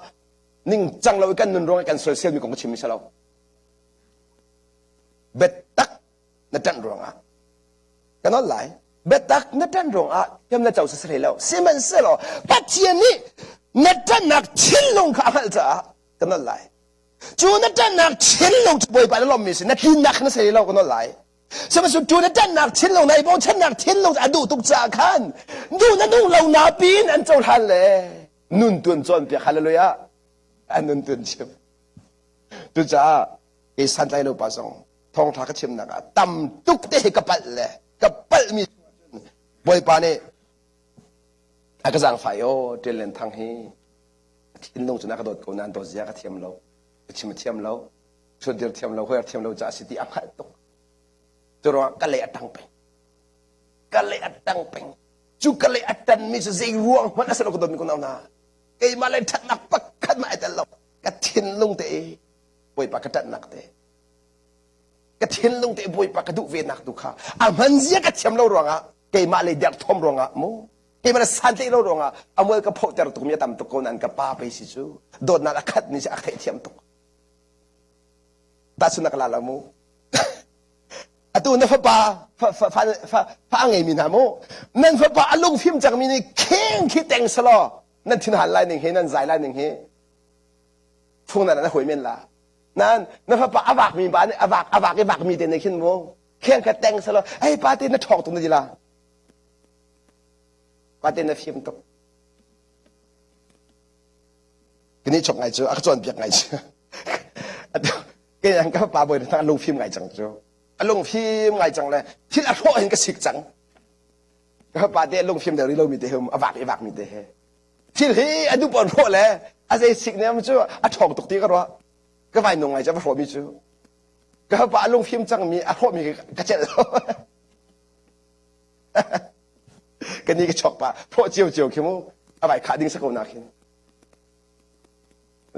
ningcang lo i kan nun ruangah kan soisel mi kong ka chim mi si lo. Biatak na ṭanh ruangah ka nawl lai. Biatak na ṭanh ruangah thiam na co si hlei lo. Sihmanhsehlaw Pathian nih na ṭanhnak thinlung kha a hngalh caah ka nawl lai. Cu na ṭanhnak thinlung cu Bawipa na lawmmi si na tlinnak na sei lo ka nawl lai. Sihmanhsehlaw cu na ṭanhnak thinlung na i bochannak thinlung a duh tuk caah khan duh na duh lo na pin an cohlan le nun tuan cawnpiak hallelujah an nun tuan chim. Cucaah kei santlai lo pa zong thawngṭha ka chimnak ah tam tuk te hi ka palh le ka palhmi Bawipa nih a ka zaangfah i aw Ṭial Len Thang hi a thinlung cu na ka dawt ko nain dawt zia ka thiam lo ka chim a thiam lo ṭhutdir thiam lo hoiar thiam lo caah si ti a hngalh tuk cu ruangah ka lei a ṭang peng ka lei a ṭang peng cu ka lei a ṭanmi cu zei ruang hmanh a si lo ka dawtmi ko nau hna keimah lei ṭhatnak pakhat mah ai tel lo ka thinlung te i Bawipa ka ṭanhnak te ka thinlung te Bawipa ka duh ve nak tu kha a hman zia ka thiam lo ruangah keimah lei derthawm ruangah mu keimah le santlaih lo ruangah a mual ka phohter tuk mi a tam tuk ko nain ka pa pei si cu dawtnak a khat mi si a theihthiam tuk tahchunhnak la lo mu atu na fapa fa fa fa fa fa a ngeimi hna mu nan fapa a lungfim cangmi nih kheng khi teng selaw nan thinhan lai ning hi nan zai lai ning hi phung nan na hoi men la nan na fapa a vak mi pa nih a vak a vak i vak mi te nih khin mu kheng kha teng selaw hey pa te na ṭhawng tuk na di la Pa te na fim tuk. Kini chok ngai cu a ka cawnpiak ngai cu. Kei ang ka pa bawi na lung fim ngai cang cu. A lung fim ngai cang le thil a hrawh hin ka sik cang. Ka pa te lung fim deuh rih lomi te he a vak i vak mi te he. Thil hi a duh pon hrawh le a zei sik nem cu a ṭhawng tuk ti ka ruah. Ka vai nung ngai cu a va hrawh mi cu. Ka pa a lung fim cang mi a hrawh mi ka celh lo. Kan ni ka chok pa phawh cio cio khi mu a vai khah ding sa ko na khin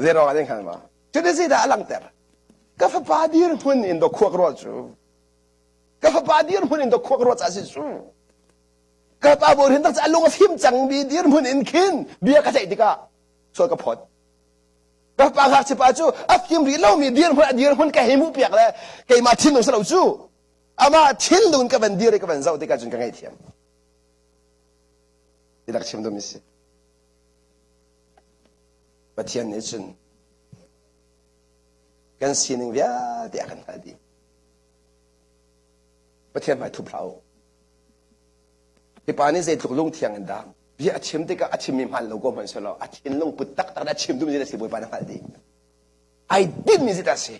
zero ding khan ma cu ti dah a langter ka fapa dir hmun in do khuak ruah cu ka fapa dir hmun in do khuak ruah ca si cu ka pa bo hin tak ca lung a fim cang mi dir hmun in khin bia ka ceih tikah sual ka phot ka pa ngakchia pa cu a fim rih lo mi dir hmun a dir hmun ka hei mu piak le keimah thinlung sa lo cu Amah thinlung ka van dir i ka van zoh tikah cun ka ngaihthiam. Ti rak chim dumi si. Pathian nih cun kan sining vialte a kan hngalh dih. Pathian hmai thup hlah u. Hi pa nih zeitluk lungthiang in dah bia a chim tikah a chimmi hmaan lo ko hmanh selaw a thinlung put taktak in a chim duhmi zeidah a si Bawipa nih a hngalh dih. Ai tinhmi zeidah a si.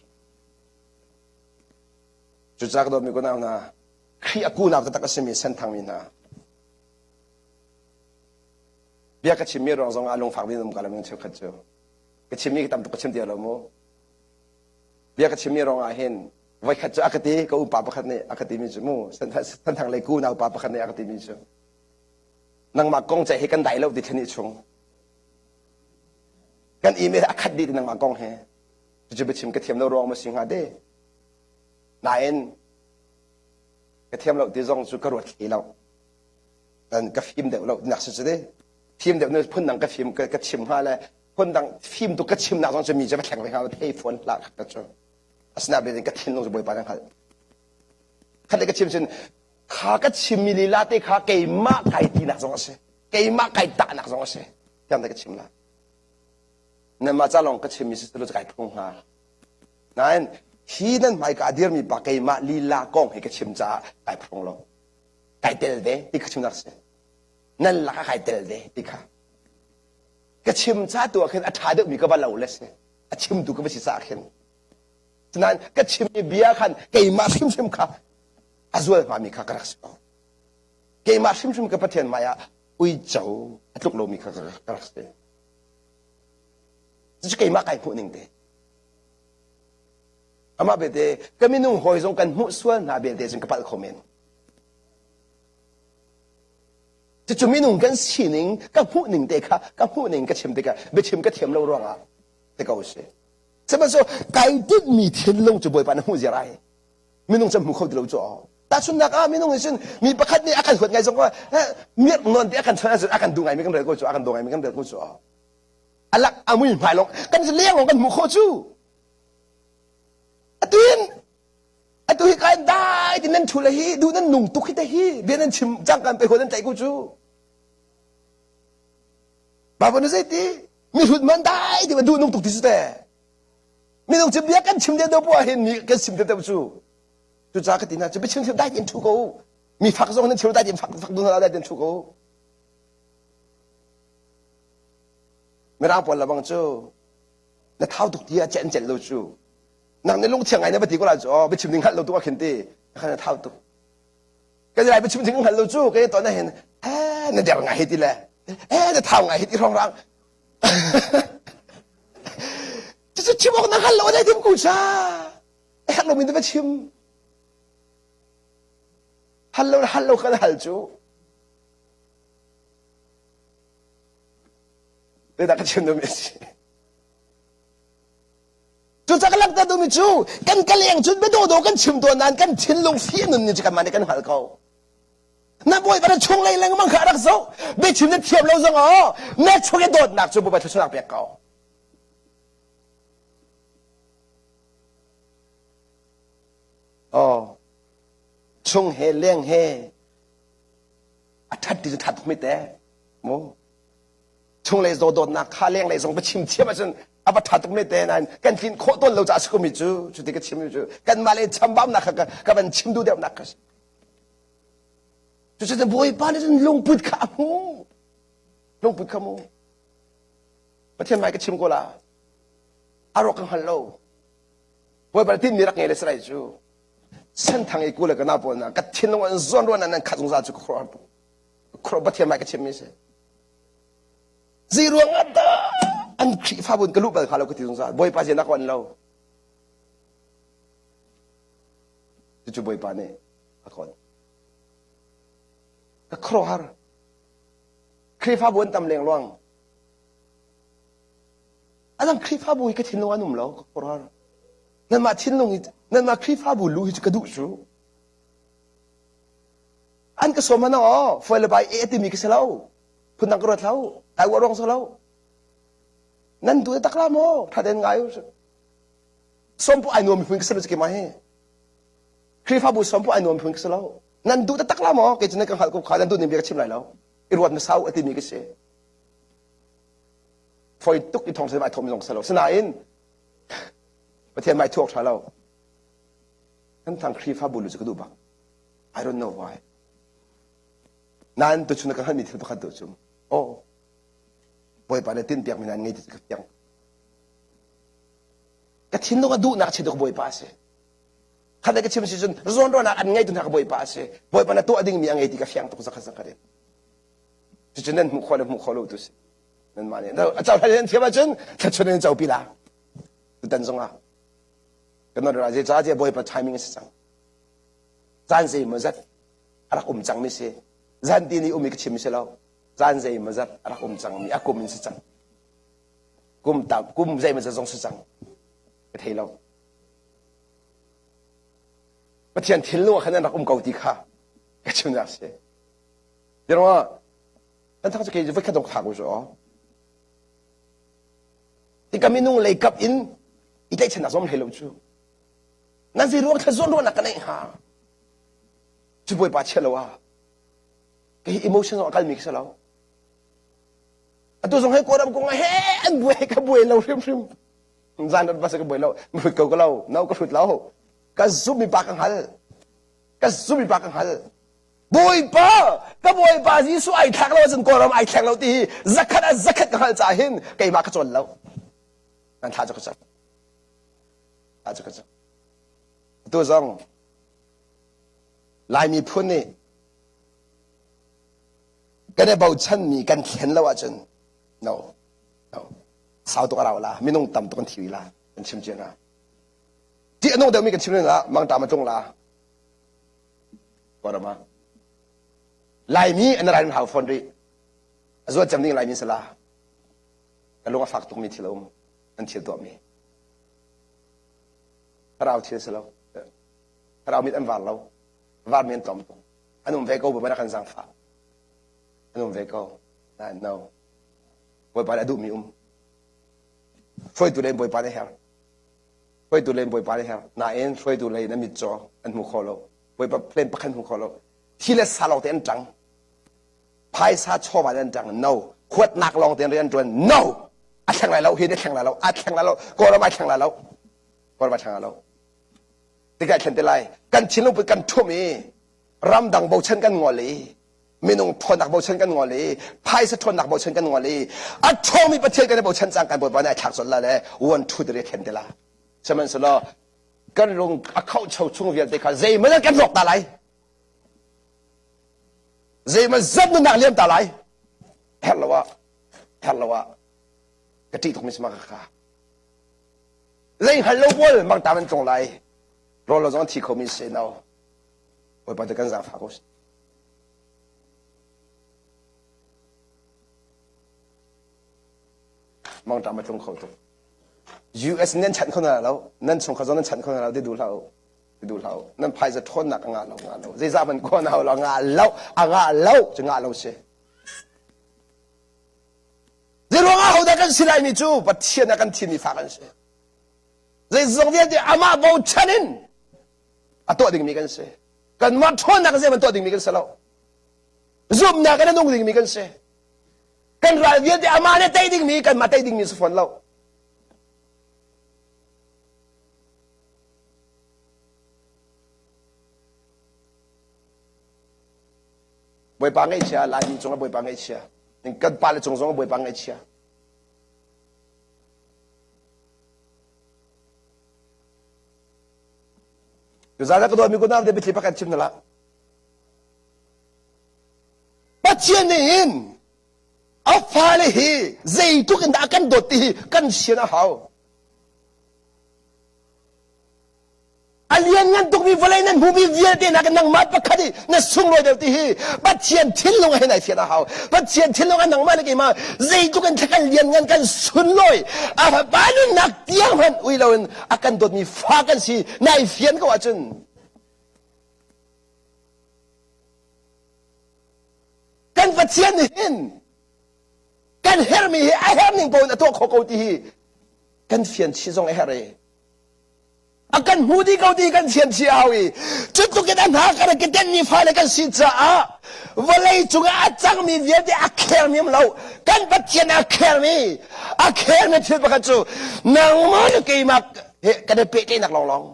Cucaah ka dawtmi kunau hna, Khrih a kunak taktak a simi senthangmi hna, bia ka chimmi ruang zong ah lungfak ding um ka lo cheukhat cu. Ka chimmi ka tam tuk ka chim ti lo mu. Bia ka chimmi ruang ah hin voikhat cu a ka ti ka upa pakhat nih a ka timi cu mu senthang lei kunau pa pakhat nih a ka timi cu nangmah kong ceih hi kan dai lo ti thlen chung kan email a khat dih ti nangmah kong he cucu biachim ka thiam lo ruang ma si hnga de Nain ka thiam lo ti zong cu ka ruat thli lo. Kan ka fim deuh lo nak si cu ti. Fim deuh nu phundang ka fim ka chim hnga le phundang fim tu ka chimnak zong cu mi cu va thleng ve hnga thei fawn hlah ka cu. Asinain ka thinlung cu Bawipa nan hngalh. Khat le ka chim cun kha ka chimmi lila te kha keimah kai tinak zong a si. Keimah kai tahnak zong a si. Tiang te ka chim la. Nanmah ca lawng ka chimmi si selaw kai phung hnga. Nain hi nan hmaika a dirmi pa keimah lila kong hi ka chim caah kai phung lo. Kai tel ve ti ka chimnak si. Nan lakah kai tel ve ti kha. Ka chim ca tu ah khin a ṭha deuhmi ka va lo le si. A chimtu ka va si caah khin. Nain ka chimmi bia khan keimah hrimhrim kha a zual hngami kha ka rak si ko. Keimah hrimhrim ka Pathian hmai ah uico a tluk lomi kha ka rak si. Cucu keimah kai hmuh ning te. Amah belte ka minung hawi zong kan hmuh sual hna belte cun ka palh kho men. Cucu minung kan sining ka hmuh ning te kha ka hmuh ning ka chim tikah biachim ka thiam lo ruangah ti ko si. Sihmanhsehlaw kai tinhmi thinlung cu Bawipa na hmuh ziar ai. Minung cu hmu kho ti lo cu. Tahchunhnak ah minung nih cun mi pakhat nih a kan huat ngai zong mirh nawn te a kan chawnh ahcun a kan duh ngaimi kan rel ko cu a kan daw ngaimi kan rel ko cu. A lak a mui hmai lawng kan leng lawng kan hmuh khawh cu. Atu in atu hi kai dai ti nan thu le hi duh nan nung tuk hi te hi bia nan chim cang kan pe ho nan tlaih ko cu. Baibal nih zeiti mihrut man dai ti duh nung tuk ti su te. Minung cu bia kan chim deuh deuh poah hin mi kan sim deuh deuh cu. Cucaah ka ti hna cu biachim chim dai tein thu ko. Mi fak zong nan chim dai tein fak fak duh hna dai tein thu ko. Mirang pawl labang cu na thau tuk ti ah cen cen lo cu. Nang ne lungthiang ngai na va ti ko la cu oh biachim ding hngalh lo tu ah khin ti khan na thau tuk. Kan lai biachim ding hngalh lo cu ka ton hin eh na der ngai hi ti le eh na thau ngai hi ti rong rang. Cucu chim awk na hngal lo dai tim ku cha. Herh lomi na va chim. Hal lo hal lo kan hal cu. Zeidah ka chim dumi a si. Cucaah ka langhter duhmi cu kan ka leng cun biadawdaw kan chim tawn nain kan thinlung fih nun ni cu kanmah nih kan hngal ko. Na bawipa na chunglei lengmang kha a rak zoh. Biachim na thiam lo zong ah na chung i dawtnak cu Bawipa thluachuahnak pek ko. Oh, chung he leng he a ṭhat ti cu ṭhat tuk mi te mu chunglei zaw dawtnak kha lenglei zong va chim thiam ahcun a va ṭha tuk mi te nain kan tlin khawh tawn lo caah a si komi cu cuti ka chim mi cu kanmah le chambaunak kha ka van chim duh deuhnak ka si cucu Bawipa nih cun lungput kha a hmu lungput kha mu Pathian mai ka chim ko la a rawk ka hngal lo Bawipa nih tinmi rak ngei le sarai cu senthang i ku le ka na pawl na ka thinlung an zawn ruan nan khat zungzal cu ka khuaruahhar tuk khuaruah Pathian mai ka chimmi si zei ruang ah dah an Khrihfabu in ka luh bal hnga lo ka ti zungzal Bawipa zian a ka on lo cucu Bawipa nih a ka on ka khuaruahhar Khrihfabu an tam lengluang Adang Khrihfabu hi ka thinlung an um lo ka khuaruahhar nanmah thinlung hi nanmah Khrihfabu lu hi cu ka duh cu an ka sawm hana aw foi le bai e timi ka si lo phundang ka ruat lo kai uah ruang si lo nan duh tak la maw tha den ngai sawm pu ai nuam mi phun ka si lo cu keimah hi Khrihfabu sawm pu ai nuam mi phun ka si lo nan duh tak la maw kei cu nan ka hngalh ko kha nan duh ning bia ka chim lai lo i ruat na sau a timi ka si foi tuk i thong ai thawm zong si lo sinain Pathian mai thuak tha lo kan thang Khrihfabu lu cu ka duh bak I don't know why nain tuchun ka hngalhmi thil pakhat tu cu oh Bawipa nih tinhpiak mi nan ngei ti ka fiang ka thinlung a duhnak che tu ka Bawipa a si khat ka chim si cun zawnruahnak an ngei tu hna ka Bawipa a si Bawipa na tuah dingmi a ngei ti ka fiang tuk zakhat zakhat in cucu nan hmuh khawh le hmuh khawh lo tu si nanmah nih a cohlan nan thiam ahcun thluachuah nan copi la tutan zongah kan non ra zeicah tiah Bawipa timing a si cang caan zeimaw zat a rak um cangmi si zan ti ni um i ka chim si lo caan zeimaw zat a rak um cangmi a kum in si cang kum tam kum zeimaw zat zong si cang ka thei lo Pathian thinlung ah khan an rak um ko ti kha ka chimnak si Tiruangah kan thang cu kei voi khat dong thak u cu Tika minung lei kap in i tlaihchannak zong hlei lo cu. Nan zei ruang thla zawn ruahnak ka neih hnga? Cu bawipa chia lo ah. Kei emotion zong a kalmi ka si lo. Atu zong he Kawlram kong he an buai ka buai lo hrimhrim. Zan rat bas ka buai lo. Hrut ko ka lo. No ka hrut lo. Ka zummi pa ka hngal. Ka zummi pa ka hngal. Bawipa, ka Bawipa Jesuh ai thlak lo ahcun Kawlram ai thleng lo ti hi zakhat ah zakhat ka hngalh caah hin keimah ka cawn lo. Nan thla cu ka cam. Thla cu ka cam. Atu zong Lai miphun nih kan i bochanmi kan thlen lo ahcun no no sau tuk a rau la minung tam tuk an thi la kan chim cia hna ti a nung deuhmi kan chim la mangṭam a tlung la Kawlram ah Laimi an rai hau fawn rih a zuat cem ding Laimi sala ka lung a fak tukmi thil a um an thil tuahmi thlarau thil si lo thlarau mit an var lo var mi an tlawm tuk an um ve ko bu kan zangfah an um ve ko nain no bawipa nih a duhmi um hruaitu lei bawipa nih her hruaitu lei bawipa nih her nain hruaitu lei na mit caw an hmu kho lo bawipa plan pakhat hmu kho lo thi le sa lawng te an ṭang phaisa chawva an ṭang no huatnak lawng te rian ṭuan no a thleng lai lo hi a thleng lai lo a thleng lai lo kawlram ai thleng lai lo kawlram ai thleng lai lo tikah thlen te lai kan thinlung put kan ṭhum i ramdang bochan kan ngol i minung ṭhawnnak bochan kan ngol i phaisa ṭhawnnak bochan kan ngol i a ṭhawngmi Pathian kan i bochan cang kan Bawipa nih a thlak colh la le one two three thlen te la sihmanhsehlaw kan lung a khohcho chung vialte kha zeihmanh kan rawk ta lai zeihmanh zat nunnak liam ta lai herh lo ah herh lo ah ka ṭih tuk mi si ma ka ka zei hngal lo pawl mangtam an tlung lai rawl lo zong thi kho mi si no Bawipa tu kan zaangfah ko mangṭam a tlung kho tuk US nan chanh kho hna lo nan chungkhar zong nan chanh kho hna lo ti duh hlah u ti duh hlah u nan phaisa ṭhawnnak a ngah lo ngah lo zeizah man ko na lo ngah lo a ngah lo cu ngah lo si Zeiruang ah hodah kan si lai mi cu Pathian a kan thimmi fa kan si. Zeizong vialte amah bochan in a tuah dingmi kan si. Kanmah ṭhawnnak zeihmanh tuah dingmi kan si lo. Zumhnak in a nung dingmi kan si. Kan ral vialte amah nih tei dingmi kanmah tei dingmi si fawn lo. Bawipa ngaihchia Laimi cungah Bawipa ngaihchia kan pale cung zong Bawipa ngaihchia Tuzaan ka dawtmi kunam te biathli pakhat chim na la. Pathian nih hin a fale hi zeitluk in dah a kan dawt ti hi kan sian a hau. A lianngan tukmi vawlei nan hmuhmi vialte nakin nangmah pakhat i na sunglawi deuh ti hi Pathian thinlung ah hin ai fian a hau. Pathian thinlung ah nangmah le keimah zeitluk in kan lianngan kan sunlawi a fapa nunnak tiang hmanh ui loin a kan dawtmi fa kan si nai fian ko ahcun kan Pathian nih hin kan herhmi hi a herh ning paoh in a tuah khawh ko ti hi kan fian chih zong a herh i a kan hmu dih ko ti kan thiam chih hau i cutluk in a hna kan ke tenmi fale kan si caah vawlei cungah a cangmi vialte a khermi um lo kan Pathian a khermi a khermi thil pakhat cu nangmah le keimah he kan i pehtlaihnak lawnglawng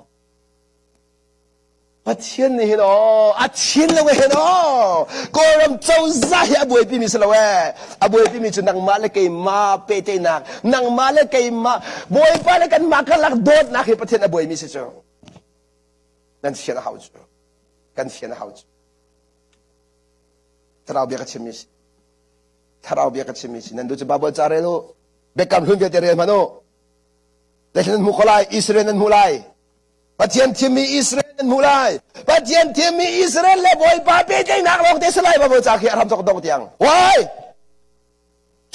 Pathian nih hin aw a thinlung hin aw Kawlram cozah hi a buaipi mi si lo ee a buaipi mi cu nangmah le keimah pehtlaihnak nangmah le keimah Bawipa le kanmah karlak dawtnak hi Pathian a buaimi si cu nan fian a hau cu kan fian a hau cu thlarau bia ka chimmi si thlarau bia ka chimmi si nan duh cu Bible ca rel u biakam hlun vialte rel hmanh u Zeitin nan hmu kho lai Israel nan hmu lai Pathian thimmi Israel nan hmuh lai. Pathian thimmi Israel le Bawipa pehtlaihnak lawng te si lai Baibal ca khi a hram thawk dong tiang. Why?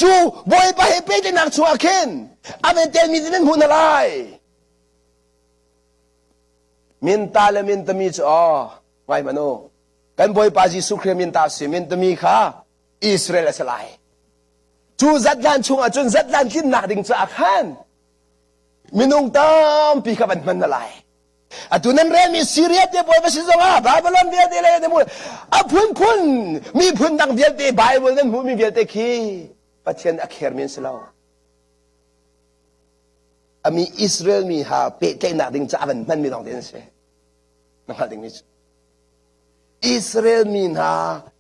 Cu Bawipa he pehtlaihnak chungah khin a ven telmi nan hmuh hna lai. Minta le mintami cu aw ngai hmanh u. Kan Bawipa Jesuh Khrih minta si mintami kha Israel a si lai. Cu zatlan chungah cun zatlan tlinnak ding caah khan minung tampi kha van hman na lai atu nan relmi Syria te bawi va si zongah Babylon vialte le a phunphun miphun dang vialte Bible nan hmuhmi vialte khi. Pathian a khermi an si lo. Ami Israel mi ha pehtlaihnak ding caah van hmanmi lawng te an si. Na hngalh dingmi cu. Israel mi hna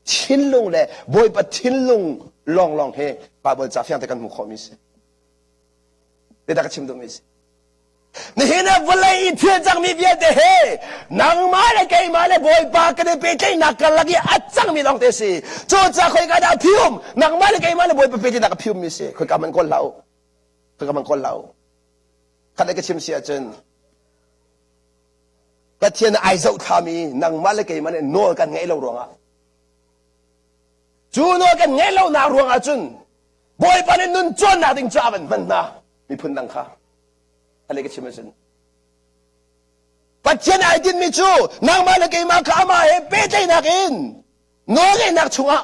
thinlung le Bawipa thinlung lawnglawng he Bible ca fiang te kan hmuh khawhmi si. Zeidah ka chim duhmi si? Nihin ah vawlei i thil cangmi vialte he nangmah le keimah le Bawipa kan i pehtlaihnak karlak i a cangmi lawng te si. Cucaah khoika dah a phium? Nangmah le keimah le Bawipa pehtlaihnak a phiummi si. Khoika man kawl hlah u. Khoika man kawl hlah u. Khat le ka chim si ahcun Pathian ai zohthlami nangmah le keimah nih nawl kan ngeih lo ruangah cu nawl kan ngeih lonak ruangah cun Bawipa nih nun cawnnak ding cu a van hman hna miphun dang kha a ka chim ahcun Pathian ai tinhmi cu nangmah le keimah kha amah he pehtlaihnak in nawlngeihnak chungah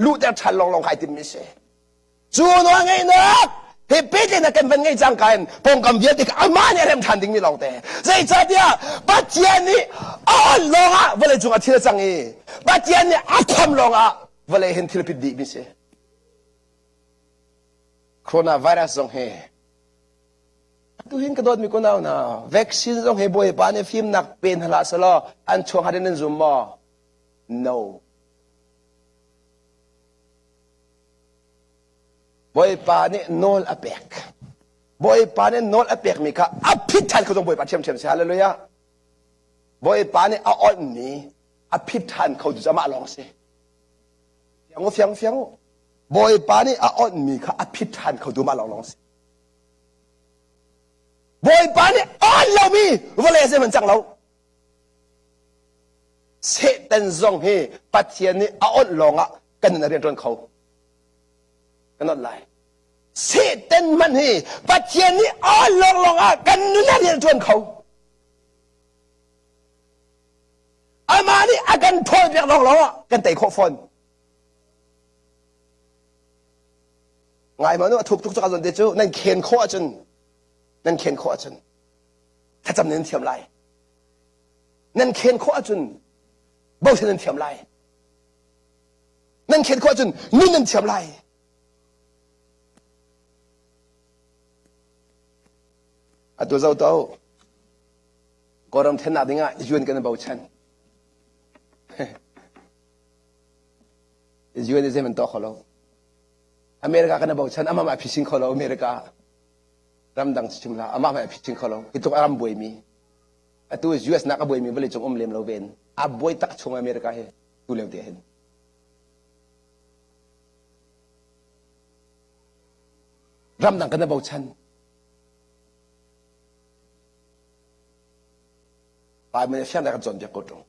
luhter ṭhan lawnglawng kha ai timhmi a si. Cu nawlngeihnak he pehtlaihnak kan van ngeih cangka in pawngkam vialte kha amah nih a rem ṭhan dingmi lawngte. Zeicahtiah Pathian nih a on lawngah vawlei cungah thil a cang i Pathian nih a kham lawngah vawlei hin thil a pit dihmi si. Coronavirus zong hi Atu hin ka dawtmi kunau hna, vaccine zong hi Bawipa nih fimnak pe hna hlah selaw an chuak hnga nan zum maw? No. Bawipa nih nawl a pek. Bawipa nih nawl a pekmi kha a phit ṭhan kho zong Bawipa ṭhiamṭhiam si. Hallelujah. Bawipa nih a onhmi a phit ṭhan kho tu cu amah lawng si. Fiang u, fiang u, fiang u. Bawipa nih a onhmi kha a phit ṭhan kho tu amah lawnglawng si. Bawipa nih on lomi vawlei zeihmanh cang lo. Satan zong hi Pathian nih a onh lawngah kan nun a rian ṭuan kho. Kan onh lai. Satan hmanh hi Pathian nih a onh lawnglawng ah kan nun a rian ṭuan kho. Amah nih a kan ṭhawl piak lawnglawng ah kan tei khawh fawn. Ngai ma nu a thuk tuk cak zawn te cu nan khen khawh ahcun nan khen khawh ahcun thlacam nan thiam lai. Nan khen khawh ahcun bochan nan thiam lai. Nan khen khawh ahcun nun nan thiam lai. Atu zo to Kawlram thennak dingah UN kan i bochan. UN i zeiman tuah kho lo. America kan i bochan amah mah phisin kho lo America ramdang chim hlah amah mah phisin kho lo hi tluk a ram buaimi atu US nak a buaimi vawlei cung um lem lo ven a buai tak chung America hi tu lio te hin ramdang kan i bochan Bible nih fiang kan cawnpiak ko ṭung.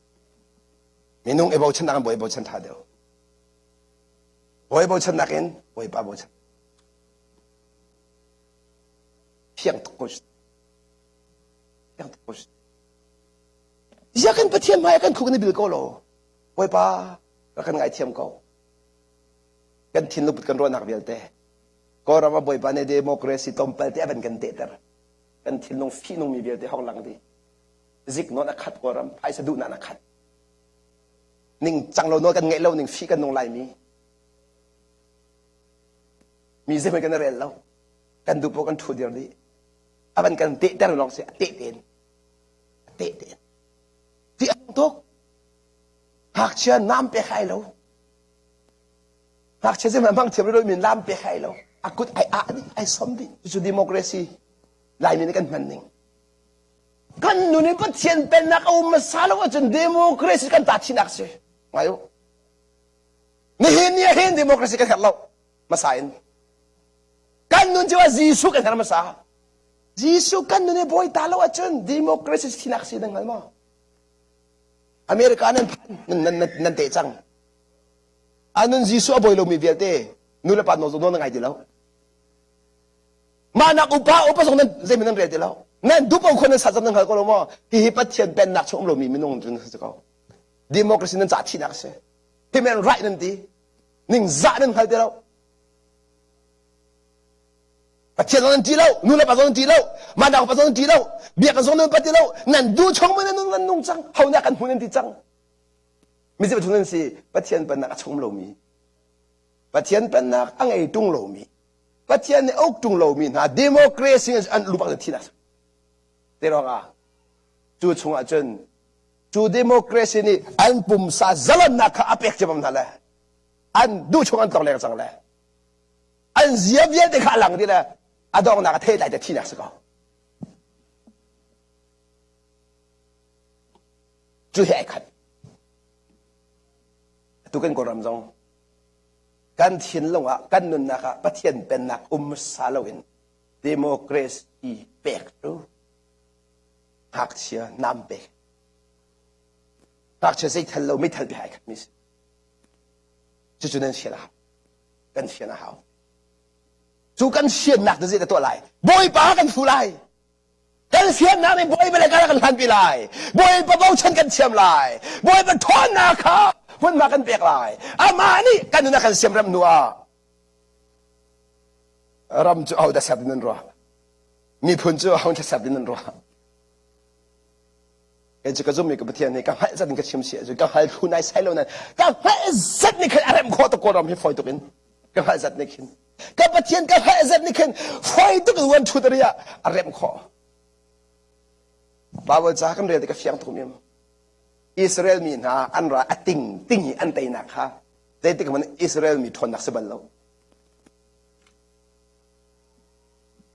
Minung i bochan nak in bawi bochan ṭha deuh. Bawi bochan nak in bawipa bochan. Fiang tuk ko. Fiang tuk ko. Zia kan Pathian hmai kan khuk ni bil ko lo. Bawipa rak kan ngaithiam ko. Kan thinlung put kan ruahnak vialte. Kawlram ah Bawipa nih democracy tlawmpal te a van kan tehter. Kan thinlung fihnungmi vialte hong lang dih. Ziknawn a khat Kawlram, phaisa duhnak a khat. Ning cang lo nawl kan ngeih lo ning fih kan nung laimi. Mi zeihmanh kan i rel lo. Kan duh paoh kan ṭhu dir dih. A van kan tehter lawng si a teh tein. A teh tein. Ti a tuk. Ngakchia nam pek hai lo. Ngakchia zeihmanh hmang thiam lo mi lam pek hai lo. A kut ai ah dih, ai som dih. Cucu democracy Laimi nih kan hman ning. Kan nun in Pathian pennak a um hmasa lo ahcun democracy kan ta thinak si. Ngai u. Nihin ni ah hin democracy kan herh lo hmasa in. Kan nun cu ah Jesuh kan herh hmasa. Jesuh kan nun i bawi ta lo ahcun democracy thinak si nan hngal maw? America nan phan nan nan nan teh cang. A nun Jesuh a bawi lomi vialte nu le pa nawl nawl na ngai ti lo. Mah nak upa upa zong nan zeihmanh nan rel ti lo. Nan dup ko nan sat zong nan hngal ko lo maw? Hihi Pathian pennak chung um lomi minung cu nan si ko. Democracy nan cah thihnak a si. Human right nan ti. Ningzah nan hngal ti lo. Pathian zong nan ṭih lo, nu le pa zong nan ṭih lo, mah nak upa zong nan ṭih lo, biakinn zong nan upat ti lo, nan duh chung nan nan nung cang, ho nih kan hmu nan ti cang. Mizip chung nan si, Pathian pennak a chung lomi, Pathian pennak a ngei ṭung lomi. Pathian nih uk ṭung lomi hna democracy an lubak in thinak te ruangah cu chungah cun cu democracy nih an pumsa zalonnak kha a pek ciamam hna le an duh chung an tlong leng cang le an zia vialte kha a lang dih le a donghnak a thei lai te thinak si ko. Cu he ai khat. Atu kan Kawlram zong kan thinlung ah kan nunnak ah Pathian pennak um hmasa loin democracy pek cu ngakchia nam pek. Ngakchia zeithal lo meithal pe ai khat mi si. Cucu nan sian a hau. Kan sian a hau. Cu kan siannak na zei dah tuah lai? Bawipa kan fu lai. Kan siannak nih Bawipa le kan hlanpi lai. Bawipa bochan kan thiam lai. Bawipa ṭhawnnak kha hmunhma kan pek lai. Amah nih kan nun a kan siamrem hnu ah ram cu ahodah ser ding nan ruah? Miphun cu ahodah ser ding nan ruah? Kei cu ka zummi ka Pathian nih ka hngalh zat in ka chim si ahcun ka hngal thlu nai sai lo nain ka hngalh zat nih khin a remh khawh tuk Kawlram hi fawi tuk in ka hngalh zat nih khin ka Pathian ka hngalh zat nih khin fawi tuk in one two three ah a remh khawh Bible ca kan rel ti ka fiang tuk mi Israel mi hna an ra a ting ting i an teinak kha zeitik hmanh Israel mi ṭhawnnak si bal lo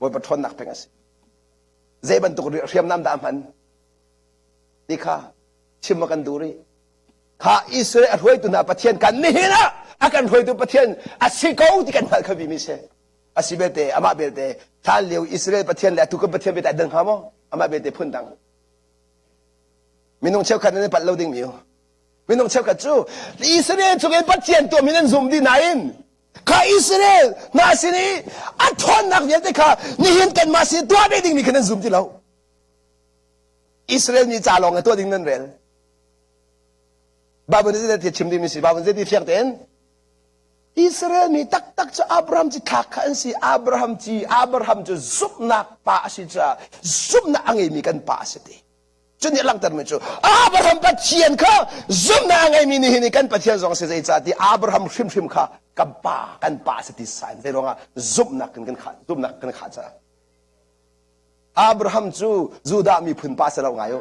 Bawipa ṭhawnnak peng a si zei bantuk hriamnam dah a hman ti kha chim a kan duh rih kha Israel a hruaitu hna Pathian kan nihin ah a kan hruaitu Pathian a si ko ti kan hngalh kha mi si a si belte amah belte hlan lio Israel Pathian le atu kan Pathian belte ai dang hnga maw amah belte phun dang minung cheukhat nan i palh lo ding mi minung cheukhat cu Israel chung in Pathian tuahmi nan zum dih nain kha Israel hna sin i a ṭhawnnak vialte kha nihin kanmah sin tuah ve dingmi kha nan zum ti lo. Israel mi ca lawng tuah ding nan rel. Bible nih zeidah chim dingmi si? Bible zeiti fiang tein Israel mi taktak cu Abraham ci thlak kha an si. Abraham ci Abraham cu zumhnak pa a si caah zumhnak a ngeimi kan pa a si ti. Cu nih a langhtermi cu Abraham Pathian kha zumhnak a ngeimi nih hin kan Pathian zong a si zeicahtiah Abraham hrimhrim kha kan pa kan pa a si ti sain zei ruangah zumhnak kan kan khah zumhnak kan khah caah Abraham cu Judah miphun pa si lo ngai u.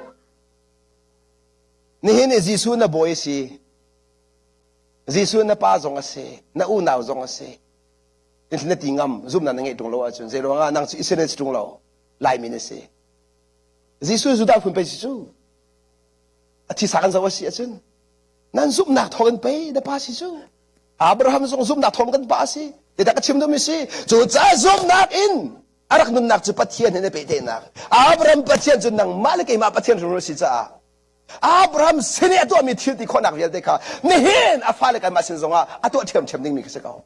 Nihin i Jesuh na bawi a si. Jesuh na pa zong a si, na unau zong a si. Na ti ngam zumhnak na ngeih ṭung lo ahcun zei ruangah nang cu Israel si ṭung lo Laimi na si. Jesuh Judah phun pei si cu. A thisa kan zoh a si ahcun nan zumhnak thawng in pei na pa si cu. Abraham zong zumhnak thawng kan pa a si. Tidah ka chim duhmi si. Cu caah zumhnak in a rak nunnak cu Pathian he na pehtlaihnak. Abraham Pathian cu nangmah le keimah Pathian hrimhrim a si caah Abraham sin i a tuahmi thil ti khawhnak vialte kha nihin a fale kanmah sin zongah a tuah ṭhiamṭhiam dingmi kha si ko.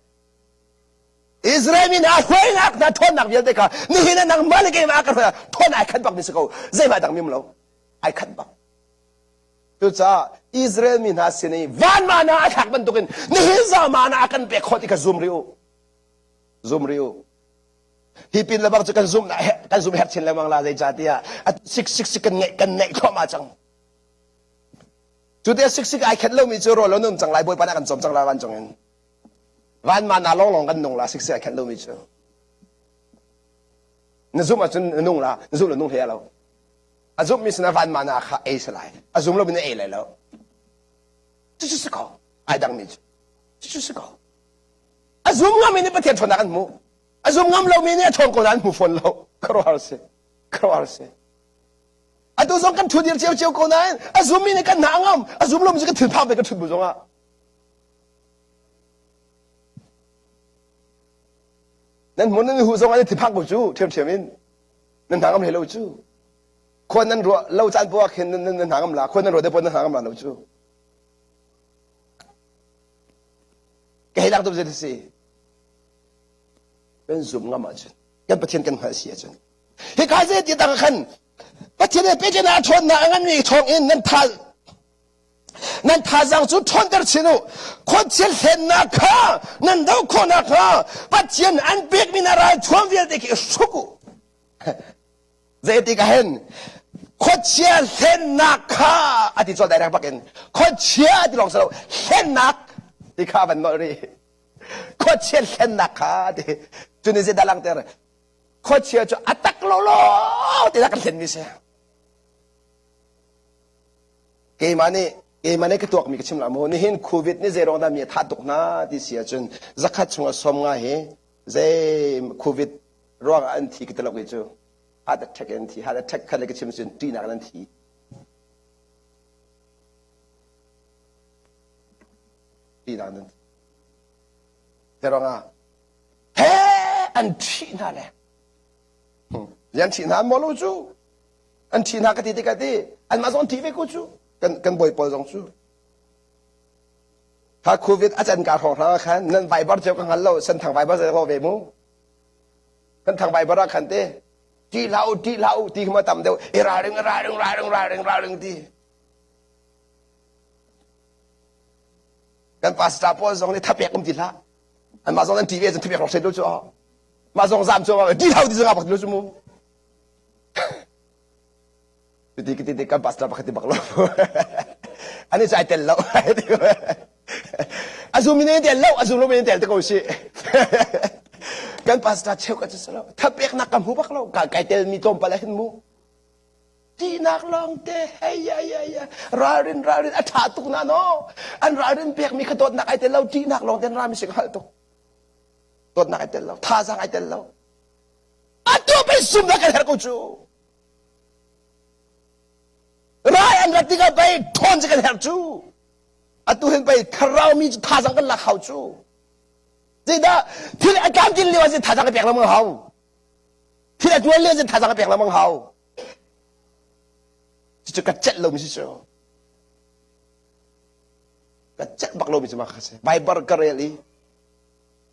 Israel mi hna hruainak hna ṭhawnnak vialte kha nihin ah nangmah le keimah ka hruai ṭhawn ai khat bak mi si ko zeihmah dang mi um lo ai khat bak cucaah Israel mi hna sin i van mana a thlak bantukin nihin za mana a kan pek khawh ti kha zum rih u zum rih u hi pin le bang cu kan zum kan zum herh chin lengmang la zeicahtiah sik sik sik kan ngeih kan neih thluahmah cang cu te sik sik ai khat lomi cu rawl lo num cang lai bawipa nih a kan cawm cang lai vancung in Van mana lawnglawng kan nung la sikseh a khenh lomi cu. Na zumh ahcun na nung la, na zumh lo nung hlei lo. A zumhmi sinah van mana kha ei si lai. A zum lomi na ei lai lo. Cucu si ko. Ai dangmi cu. Cucu si ko. A zum ngami nih Pathian ṭhawnnak an hmuh. A zum ngam lomi nih a ṭhawn ko nain an hmu fawn lo. Khuaruahhar si. Khuaruahhar si. Atu zong kan ṭhu dir cio ko nain a zummi nih kan hna a ngam. A zum lomi cu kan thinphang ve kan ṭhut bu zongah. Nan hmun nan hu zong an thi phak ko cu ṭhiamṭhiam in nan hna ngam hlei lo cu khua nan ruah lo caan poah khin nan nan hna ngam la khua nan ruah te poah nan hna ngam la lo cu ka hei lak tuk zei si kan zum ngam ahcun kan Pathian kan hngalh si ahcun hi ka zei ti tang khan Pathian he pehtlai a ṭhawnnak a nganmi thawng in nan tha Nan thazaang cu ṭhawnter chin u. Khuachia hlennak kha nan doh khawh nakhnga Pathian an pekmi na ralthuam vialte khi i hruk u. Zeitik ah hen khuachia hlennak kha a ti colh direct bak in khuachia ti lawng si lo hlennak ti kha van nolh rih. Khuachia hlennak kha ti. Cu nih zeidah langhter? Khuachia cu a tak lawlaw ti kan hlenmi si. Keimah nih keimah nih ka tuakmi ka chim la mu. Nihin COVID nih zei ruang dah mi a thah tuk hna ti si ahcun zakhat chungah 50 hi zei COVID ruangah an thi ka ti lo kei cu. Heart attack in an thi. Heart attack khat le ka chim cun ṭihnak in an thi. Ṭihnak in an thi. Zei ruangah he an ṭhih hna le an ṭhih hna maw lo cu an ṭhih hna ka ti tikah ti anmah zong an ṭih ve ko cu kan kan bawi pawl zong cu kha covid a can ka hrawng hrang ah khan nan viber cio ka hngal lo senthang viber zei ve mu kan thang viber ah khan te ṭih hlah u ṭih hlah u ti khi ma tam deuh i ralring ralring ralring ralring ralring ti kan pastor pawl zong nih thapek um ti hlah anmah zong an ṭih ve cun thapek rawk lo cu mah zong zam cu ṭih hlah u ti zong bak ti lo cu mu Cuti ti ti kan pastor pakhat ti bak lo. Ani cu ai tel lo. A zum in tel lo, a zum lo in tel te ko si. Kan pastor cheu ka cu lo. Thapeknak ka hmu bak lo. Ka kai tel mi tlawmpal ah hin mu. Tinak lawng te hei ya ya ya ralrin ralrin a ṭha tuk na no. An ralrin pek mi kha dawtnak ai tel lo, ṭihnak lawng ten rami si ka hngalh tuk. Dawtnak ai tel lo, thazaang ai tel lo. Atu pei zumnak kan herh ko cu. Rai an rat tikah pei ṭhawn cu kan herh cu. Atu hin pei thlarau mi cu thazaang kan lak hau cu. Zeidah thil a tlamtlin lio ah thazaang ka pek lengmang hau. Thil a tuan lio ah thazaang ka pek lengmang hau. Cucu ka celh lomi si cu. Ka celh bak lomi cu mah kha si. Bible ka rel i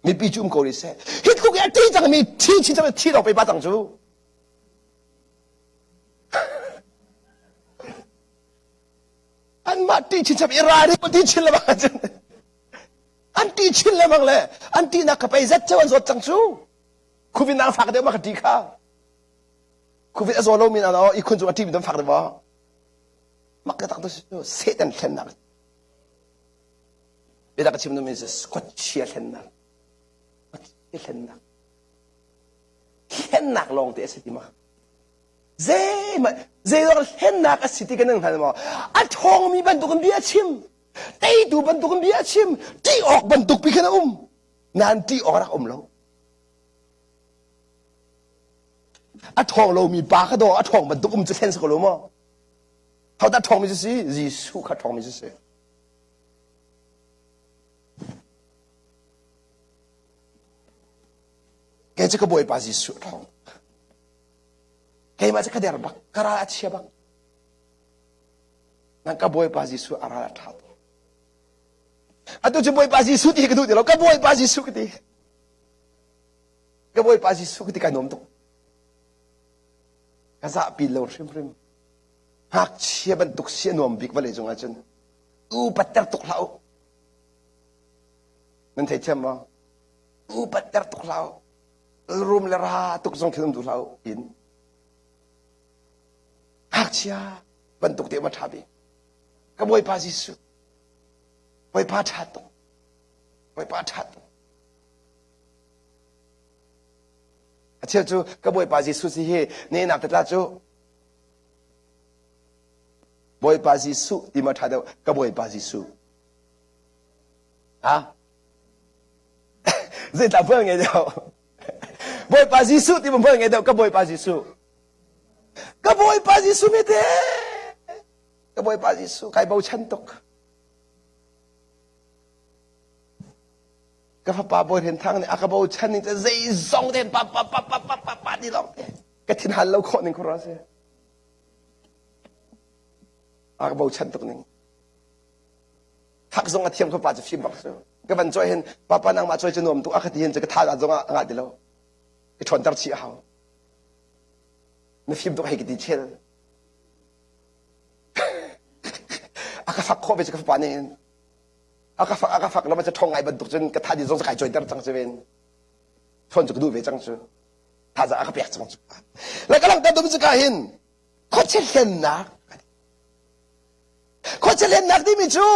mipi cu um ko rih seh. Hi tluk i a ṭi cangmi thi chin cang thi lo pe pa cang cu. Anmah ṭih chinchin i ralring ti chin lengmang ahcun an ṭih chin lengmang le an ṭihnak ka pei zet ceu an zawt cang cu. Khuvin nang fak deuh ma ka ṭih kha. Khuvin a zaw lomi na i khun cu a ṭihmi dam fak deuh ma. Mak ka tak tu Satan thlennak. Biatak ka chim numi khuachia thlennak. Khuachia thlennak. Hlennak lawng te a si ti ma? Zeihmanh zeidawr hlennak a si ti kan hngal maw? A ṭhawngmi bantukin bia a chim. Teitu bantukin bia a chim. Ṭih awk bantuk pi khan a um. Nain ṭih awk rak um lo. A ṭhawng lomi pa kha daw a ṭhawng bantuk um cu hlen si ko lo maw? Hodah ṭhawngmi cu si? Jesuh kha ṭhawngmi cu si. Kei cu ka Bawipa Jesuh thawng. Keimah cu ka der bak, ka ral a chia bak. Nang ka Bawipa Jesuh a ral a ṭha tuk. Atu cu Bawipa Jesuh ti hi ka duh ti lo, ka Bawipa Jesuh ka ti. Ka Bawipa Jesuh ka ti kai nuam tuk. Ka zahpi lo hrimhrim. Ngakchia bantuk si a nuam bik vawlei cung ahcun. Upat ter tuk hlah u. Nan theithiam maw? Upat ter tuk hlah u. Rum le ra tuk zong khin um duh hlah u in. Ngakchia bantuk te um a ṭha bik. Ka Bawipa Jesuh. Bawipa ṭha tuk. Bawipa ṭha tuk. A cheu cu ka Bawipa Jesuh si hi ne nak te tla cu Bawipa Jesuh ti ma ṭha deuh ka Bawipa Jesuh. Ha? Zeitah hmual ngei deuh? Bawipa Jesuh ti ma hmual ngei deuh ka Bawipa Jesuh. Ka Bawipa Jesuh mi te. Ka Bawipa Jesuh kai bochan tuk. Ka fapa Bawi Hren Thang nih a ka bochan ning cu zeizong ten pa pa pa pa pa pa pa ti lawng te. Ka thin hal lo khawh ning khura si. A ka bochan tuk ning. Hak zong a thiam kho pa cu fim bak cu. Ka van cawi hin papa nangmah cawi cu nuam tuk a ka ti hin cu ka tha zong ah ngah ti lo. Ka ṭhawnter chih a hau. Na fim tuk hei ka ti chel. A ka fak khawh ve cu ka fapa nih hin. A ka fak a ka fak lama cu ṭhawng ngai bantuk cun ka tha di zong cu kai cawiter cang cu ven. Ṭhawn cu ka duh ve cang cu. Thazaang a ka pek cang cu. Le ka langhter dum cu ka hin khuachia hlennak Khuachia hlennak timi cu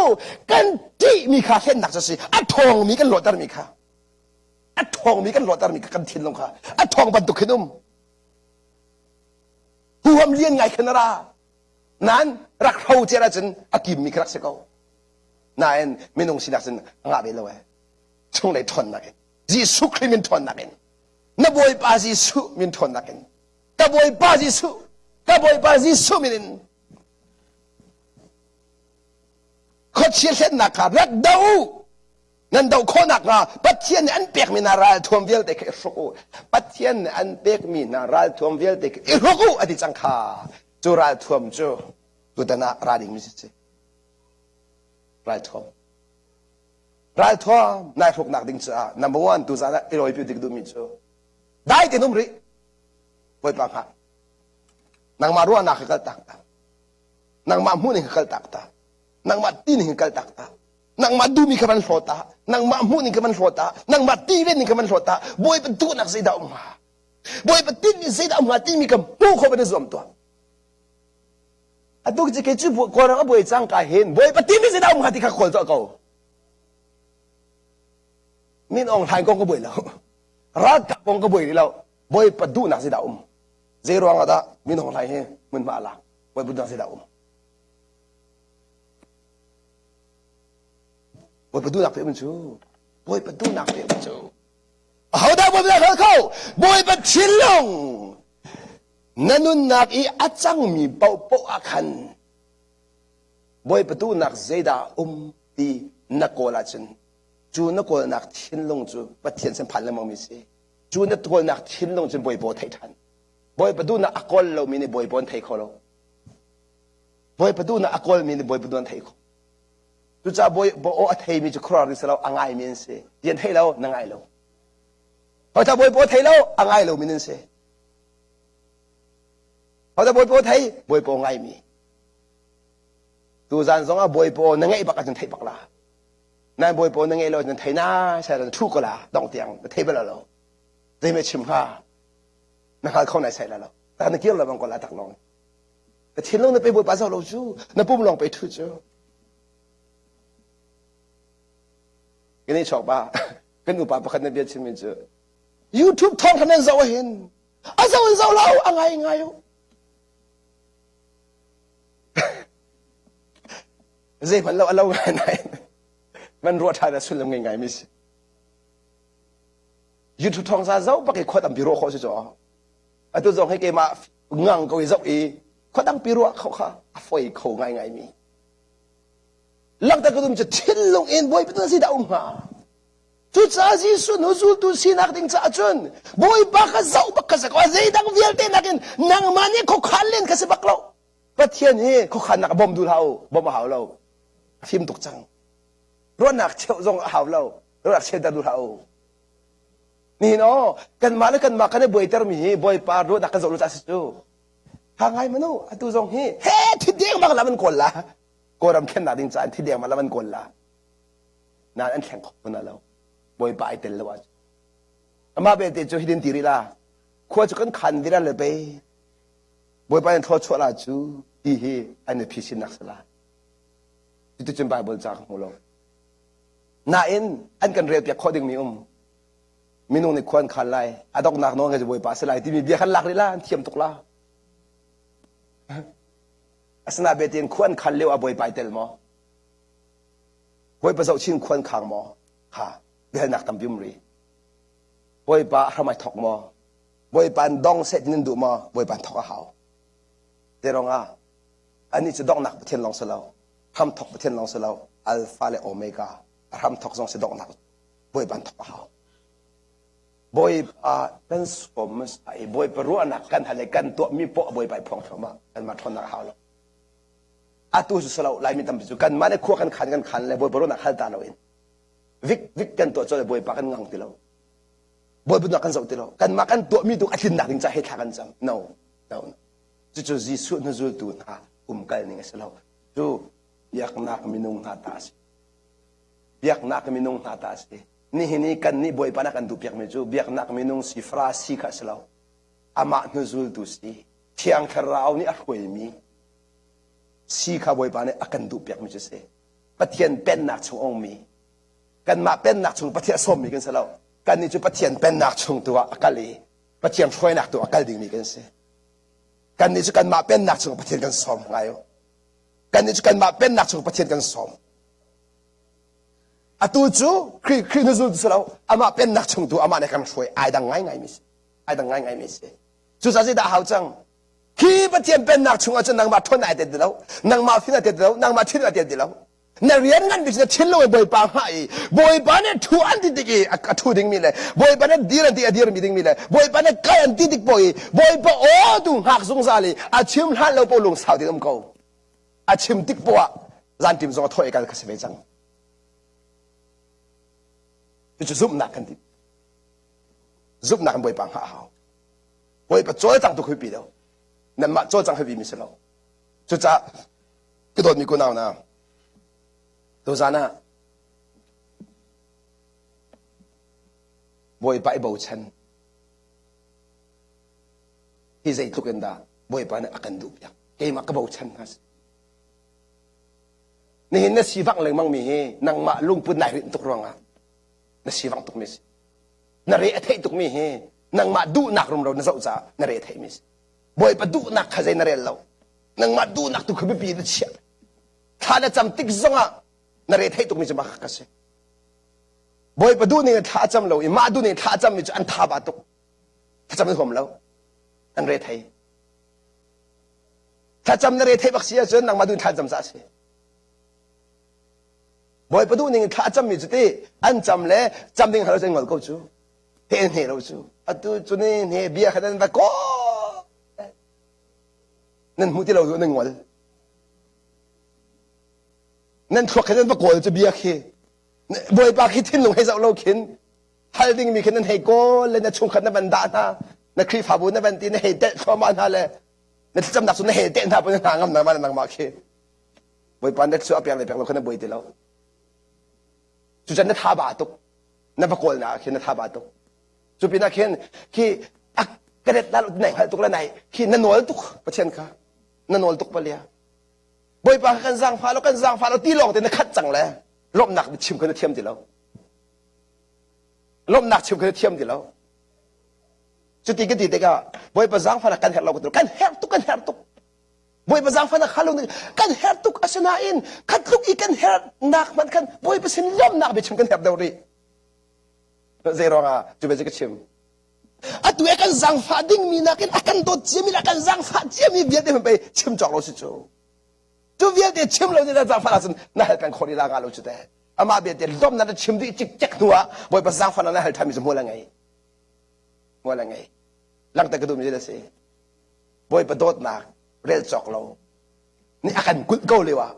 kan ṭihmi kha hlennak cu a si. A ṭhawngmi kan lawhtermi kha. A ṭhawngmi kan ruahtermi kan thinlung kha a ṭhawng bantuk khin um. Huham lian ngai khin a ra. Nain rak hro cer ahcun a kimmi kha rak si ko. Nain minung sinak cun a ngah ve lo ee. Chunglei ṭhawnnak in Jesuh Khrih min ṭhawnnak in na Bawipa Jesuh min ṭhawnnak in ka Bawipa Jesuh ka Bawipa Jesuh min in khuachia hlennak kha rak do u nan doh khawh nakhnga Pathian nih an pekmi hna ralthuam vialte kha i hruk u Pathian nih an pekmi hna ralthuam vialte kha i hruk u a ti cang kha cu ralthuam cu tutan ah ra dingmi si ralthuam ralthuam nai hruknak ding caah number one tuzan ah i rawipi dik duhmi cu dai tein um rih Bawipa hngah nangmah ruahnak kha kal tak ta nangmah hmuhning kha kal tak ta nangmah tining kha kal tak ta nangmah duhmi kha van hlawt ta nangmah hmuhning kha van hlawt ta nangmah ti ven ning kha van hlawt ta Bawipa duhnak zeidah um hnga Bawipa tinhmi zeidah um hnga timi ka hmuh khawh van i zuam tuah atu cu kei cu Kawlram a buai cang ka hin Bawipa tinhmi zeidah um hnga ti kha kawl tuah ko Min Aung Hlaing kong ka buai lo ralkap kong ka buai rih lo Bawipa duhnak zeidah um zei ruang ah dah Min Aung Hlaing hi hmunhma a lak Bawipa duhnak zeidah um Bawipa duhnak pe um cu Bawipa duhnak pe um cu ahodah Bawipa dah hal kho Bawipa thinlung na nunnak i a cangmi paohpaoh ah khan Bawipa duhnak zeidah um ti na kawl ahcun cu na kawlnak thinlung cu Pathian sin phan lengmang mi si cu na kawlnak thinlung cun Bawipa theih ṭhan Bawipa duhnak a kawl lomi nih Bawipa an thei kho lo Bawipa duhnak a kawlmi nih Bawipa duh an thei kho. Cucaah Bawipa aw a theimi cu khuaruahhar ding si lo, a ngaimi an si. Ti an thei lo, na ngai lo. Hodah Bawipa aw thei lo, a ngai lomi nan si. Hodah Bawipa aw thei, Bawipa aw ngaimi. Tuzan zong ah Bawipa aw na ngaih bak ahcun theih bak la. Nan Bawipa aw na ngaih lo ahcun thei na sai na thu ko la dong tiang na thei bal lo. Zei chim hnga? Na hngal kho nai sai la lo. Ta na kir lo bang ko la tak long. Na thinlung na pe Bawipa zoh lo cu na pum lawng pe thu cu. Kan i chawk pa kan upa pakhat na bia chimmi cu YouTube thawng kha nan zoh hin a zoh in zoh lo a ngai ngai u. Zei hmanh lo a lo ngai nai man ruah ṭhan a sullam ngei ngai mi si. YouTube thawng za zoh bak i khua tampi ruah khawh si cu. Atu zong hi keimah ngang ko i zoh i khua dangpi ruah kho kha a foi kho ngaingai mi langhter ka dum cu thinlung in Bawipa tu si dah um hnga cucaah Jesuh nu zultu sinak ding caah cun Bawipa kha zoh bak kha si ko zeidang vialte nakin nangmah nih khuakhan len kha si bak lo Pathian hi khuakhannak a bawm duh hlah u bawm a hau lo a fim tuk cang ruahnak cheuh zong a hau lo ruahnak cheuter duh hlah u Nihin aw kanmah le kanmah kan i buaitermi hi Bawipa ruahnak kan zoh lo caah si cu. Ha ngai manu atu zong hi he thi deng bang lam an kawl la. Kawlram thlennak ding caah thi deng bang lam an kawl la. Nain an thleng kho na lo. Bawipa ai tel lo ahcun. Amah belte cu hidin ti rih la. Khua cu kan khan viral le pei. Bawipa in thlawchuah la cu ti hi an i phisinnak si la. Cuticun Bible ca ka hmu lo. Nain an kan relpiak khawh dingmi um. Minung nih khua an khan lai, a donghnak nawl ngei Bawipa a si lai timi bia khan lak rih la, an thiam tuk la. Asina betin khua an khan lio ah Bawipa ai tel maw? Bawipa zohchin khua an khang maw? Ha, biahalnak tampi um rih. Bawipa a hram ai thok maw? Bawipa an dong seh tin an duh maw? Bawipa an thok a hau. Te rongah anih cu donghnak Pathian lawng si lo, hramthok Pathian lawng si lo, Alpha le Omega, a hramthok zong si donghnak Bawipa an thok a hau. Bawipa kan sawm hmasa i Bawipa ruahnak kan hal i kan tuahmi poah Bawipa i phuang thluahmah kanmah ṭhawnnak a hau lo. Atu cu si lo Laimi tampi cu kanmah nih khua kan khan kan khan le Bawipa ruahnak hal ta loin vik vik kan tuah colh i Bawipa kan ngang ti lo. Bawipa ruahnak kan zoh ti lo. Kanmah kan tuahmi tu a tlinnak ding caah he thla kan cam. No, no, no. Cucu Jesuh hnuzultu hna umkal ning a si lo. Cu biaknak minung hna ta a si. Biaknak minung hna ta a si. Nihin i kannih Bawipa nih a kan duhpiakmi cu biaknak minung si Farasi kha a si lo. Amah hnuzultu si. Thiang Thlarau nih a hruaimi si kha Bawipa nih a kan duhpiakmi cu a si. Pathian pennak chung a ummi kanmah pennak chung Pathian a sawmmi kan si lo. Kannih cu Pathian pennak chung tu ah a kal i Pathian hruainak tu a kal dingmi kan si. Kannih cu kanmah pennak chung Pathian kan sawm ngai u. Kannih cu kanmah pennak chung Pathian kan sawm. Atu cu Khrih Khrih hnuzul tu si lo, amah pennak chung tu amah nih kan hruai ai dang ngaingai mi si. Ai dang ngaingai mi si. Cucaah zeidah hau cang? Khi Pathian pennak chung ahcun nangmah ṭhawn ai tet ti lo, nangmah fim ai tet ti lo, nangmah thin ai tet ti lo. Na rian ngan bik na thinlung in Bawipa hngah i Bawipa nih ṭhu an ti tik i a ṭhu dingmi le Bawipa nih dir an ti a dirmi dingmi le Bawipa nih kal an ti tik poh i Bawipa aw tu hngak zungzal i a chim hlan lo poh lungsau tein um ko. A chim tik poh ah zanṭim zong a thawh i kal kha si ve cang. Cucu zumhnak kan ti. Zumhnak in Bawipa hngah a hau. Bawipa cawlcang tu khi pi lo. Nanmah cawlcang hi mi si lo. Cucaah ka dawtmi kunau na tuzan ah Bawipa i bochan hi zeitluk in dah Bawipa nih a kan duh piak keimah ka bochan hna si nihin na sivangh lengmang mi hi nangmah lungput nai rinh tuk ruangah na sivangh tuk mi si na re a theih tuk mi hi nangmah duhnak rumro na zoh caah na re a theih mi si Bawipa duhnak kha zei na rel lo nangmah duhnak tu kha biapi na chiah thla na cam tik zongah na re theih tukmi cu mah ka si Bawipa duh ning in thla a cam lo i mah duh ning thla a cammi cu an tha ba tuk thlacam an huam lo an re thei thlacam na re thei bak si ahcun nangmah duh in thla cam ca si Bawipa duh ning in thla a cammi cu ti an cam le cam ding halo cu an ngol ko cu he hne lo cu atu cu ni hne bia kha nan va kaw nan hmu ti lo nan ngol nan thluak kha nan va kawl cu bia khi bawipa khi thinlung hei zoh lo khin hal dingmi khi nan hei kawl le na chungkhat na van dah hna na khrihfabu na van ti na hei telh thluahmah hna le na thlacamnak cu na hei teh hna pun hna ngam na nangmah khi bawipa na cu a pek le pek lo kha na buai ti lo cucan na tha ba tuk na va kawl na ah khin na tha ba tuk cu pinah khin khi a ka ret la nai hngalh tuk le nai khi na nawl tuk pathian kha na nawl tuk palia bawipa kha kan zaangfah lo kan zaangfah lo ti lawng te na khat cang le lawmhnak chim kha na thiam ti lo lawmhnak chim kha na thiam ti lo cuti ka ti tikah bawipa zaangfahnak kan herh lo kan herh tuk kan herh tuk Bawipa zaangfahnak hal lo kan herh tuk asinain khat tluk i kan herhnak hmanh khan Bawipa sin lawmhnak biachim kan herh deuh rih. Zei ruangah cu bia cu ka chim. Atu e kan zaangfah dingmi nakin a kan dawt ciami le a kan zaangfah ciami vialte hmanh pei chim cawk lo si cu. Cu vialte chim lo nih na zaangfah ahcun na hal peng khawh rih la nga lo cu teh. Amah vialte lawmhnak na chim dih cikcek hnu ah Bawipa zaangfahnak na hal ṭhanmi cu hmual a ngei. Hmual a ngei. Langhter ka duhmi cu a si. Bawipa dawtnak rel cawk lo nih a kan kulh ko lio ah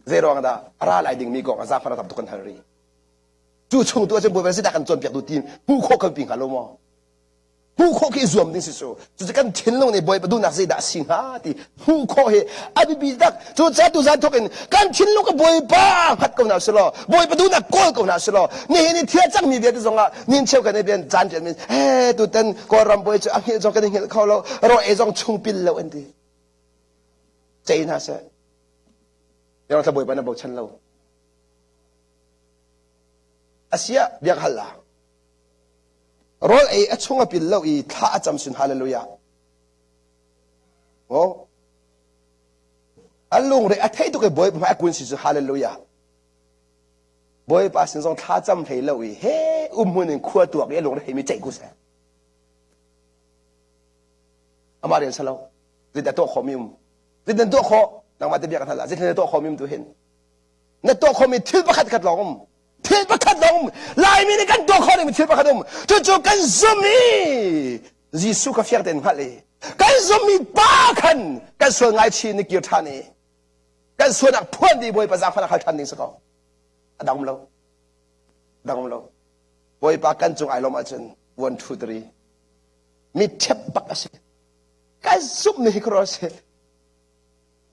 zei ruang dah a ra lai dingmi kong ah zaangfahnak tam tuk kan hal rih. Cu chung tu ahcun Bawipa zeidah kan cawnpiak duh ti hmuh khawh kan pi hnga lo maw? Hmuh khawh khi i zuam ding si cu. Cucu kan thinlung nih Bawipa duhnak zeidah a si hnga ti hmuh khawh hi a biapi tak. Cucaah tuzan thawk in kan thinlung ka Bawipa hngat ko hna sih law Bawipa duhnak kawl ko hna sih law nihin i thil a cangmi vialte zongah nin cheu kan i bian caan ṭian min he tutan Kawlram bawi cu a hngilh zong kan i hngilh kho lo raw ei zong chung pil lo an ti. Cei hna seh. Yang thla Bawipa na bochan lo. Asiah biak hal la. Rawl ei a chung a pil lo i thla a cam sun hallelujah. Oh. An lungre a thei tuk i Bawipa hmai a kun si cu hallelujah. Bawipa sin zong thla cam hlei lo i he umhmun in khua tuak i a lungre theimi ceih ku seh. Amah rian salo. Zeidah tuah khawh mi um? Zeidah tuah khawh? Nangmah te bia ka hal la. Zeidah tuah khawh mi um tu hin? Na tuah khawh mi thil pakhat khat lawng um. Thil pakhat lawng um. Laimi nih kan tuah khawh dingmi thil pakhat um. Cucu kan zum i Jesuh kha fiang tein hngalh i kan zummi pa khan kan sual ngaichih ni kir ṭhan i kan sualnak phuan dih Bawipa zaangfahnak hal ṭhan ding si ko. A dang um lo. Dang um lo. Bawipa kan cung ai lawm ahcun one two three mi ṭhep bak a si. Kan zumh ni hi khuaruah a si.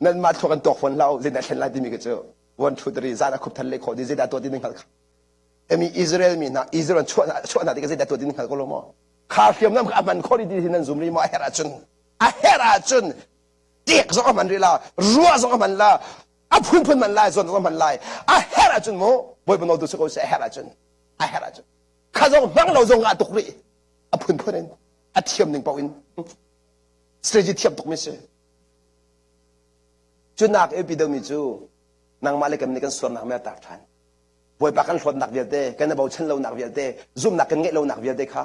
Nanmah thluak an tuak fawn hlah u zeidah thlen lai timi khi cu one two three zan a khup than le khawh di zeidah tuah ti ning hngal kha. Emi Israel mi hna Israel chuah chuah hna tikah zeidah tuah ti ning hngal ko lo maw? Kha hriamnam kha a hman khawh ti hi nan zum rih maw? A herh ahcun a herh ahcun tek zong a hman rih la, ruah zong a hman la, a phunphun hman lai, zawn zong a hman lai. A herh ahcun mu Bawipa nawl tu si ko seh a herh ahcun a herh ahcun. Kha zong hmang lo zong ah tuk rih. A phunphun in a thiam ning paoh in strategy thiam tuk mi si. Cu nak i deuhmi cu nangmah le kan nih kan sualnak meh tak ṭhan. Bawipa kan hlawtnak vialte, kan i bochan lonak vialte, zumhnak kan ngeih lonak vialte kha